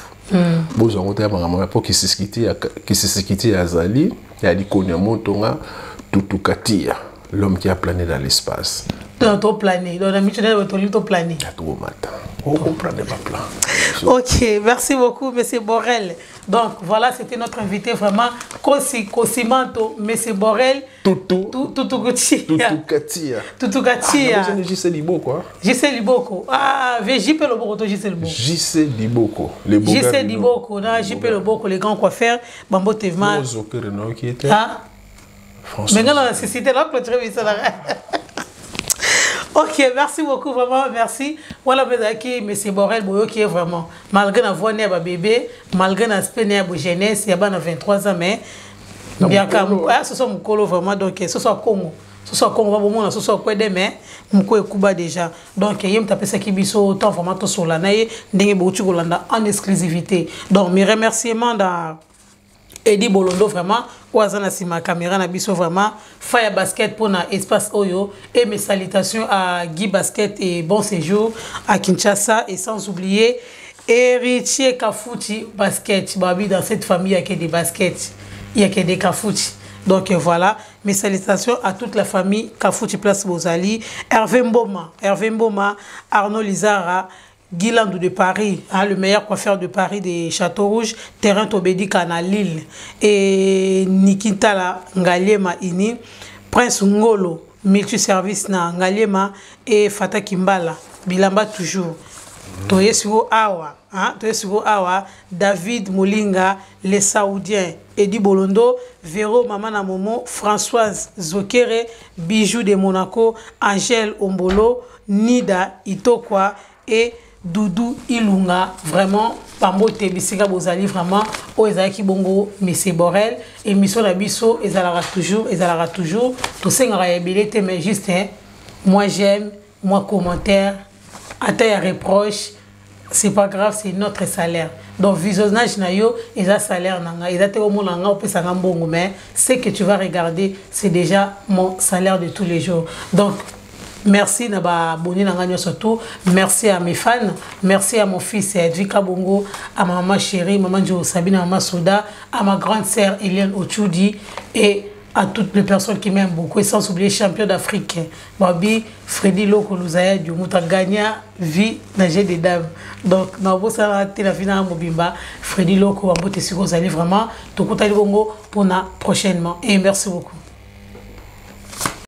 Bozwa yango te ya makambo mpo Kisisikiti azali ya likoni ya motonga. Tutukatia, l'homme qui a plané dans l'espace. Donc to plané, donc na micho na toli to plané. Tokomata, ocomprendre baplan. Ok, merci beaucoup, monsieur Borel. Donc voilà, c'était notre invité vraiment, Kosi Kosimanto, monsieur Borel. Tutu. Tutu Katia. Tutu Katia. Tutu Katia. Ah, JC Liboko, hein? JC Liboko. Ah, VJP Loboko to JC Liboko. JC Liboko. Les JC Liboko, na JP Loboko, les grands coiffeurs, Bambo Tevma. Ozokere qui était. Ah. François. Mais non, la société là, clôturer ça. Ok, merci beaucoup, vraiment, merci. Voilà, qui, monsieur Borel Boyo, qui est vraiment, malgré la voix née bébé, malgré l'aspect né jeunesse, il y a 23 ans, mais biaka, ah, ce sont mokolo vraiment. Donc ce soit Congo, ce soit Congo, babomona ce soit kwede, mais moko ekuba déjà. Donc ye moto apesaki biso temps vraiment tosola na ye ndenge bouti kolanda en exclusivité. Donc mes remerciements dans Edi Bolondo vraiment, oyo aza na nsima ya caméra na biso, vraiment Fire Basket mpona espace oyo, et mes salutations à Guy Basket et bon séjour à Kinshasa, et sans oublier Héritier Kafuti Basket. Babi, dans cette famille il y a que des baskets, il y a que des Kafuti. Donc voilà, mes salutations à toute la famille Kafuti place Bozali, Hervé Mboma, Hervé Mboma, Arnaud Lizara, Guilandou de Paris, hein, le meilleur coiffeur de Paris des Château Rouge, terrain Tobedi à Lille, et Nikitala Ngaliema Ini, Prince Ngolo, multi-service na Ngaliema, et Fata Kimbala, Bilamba toujours. Toye siko awa, hein, toye siko awa, David Molinga, les Saoudiens, Edi Bolondo, Véro Mama Momo, Françoise Zokere, Bijou de Monaco, Angèle Ombolo, Nida Itokwa et Doudou Ilunga. Vraiment pambote bisika bozali. Vraiment oyo ezalaki bongo monsieur Borel. Émission na biso ezalaka toujours, ezalaka toujours, tosengaka ya ebele te, mais juste, hein, moi j'aime, moi commentaire, ata ya reproche, c'est pas grave, c'est notre salaire. Donc visionnage na yo eza salaire na nga, eza te omona nga opesanga mbongo, mais ce que tu vas regarder, c'est déjà mon salaire de tous les jours. Donc merci na baabonnés na nga nyonso tout, merci à mes fans, merci à mon fils Edvi Kabongo, à ma maman chérie, maman Njo Sabine, maman Soda, à ma grande sœur Eliane Ochudi et À toutes les personnes qui m'aiment beaucoup et sans oublier champion d'Afrique Babi Freddy Loko Luzaya du moto gagna vie na jeu des dames. Donc na bosala te la vie na mobimba Freddy Loko bambote siko ozali vraiment tokutani bongo mpona prochainement et merci beaucoup.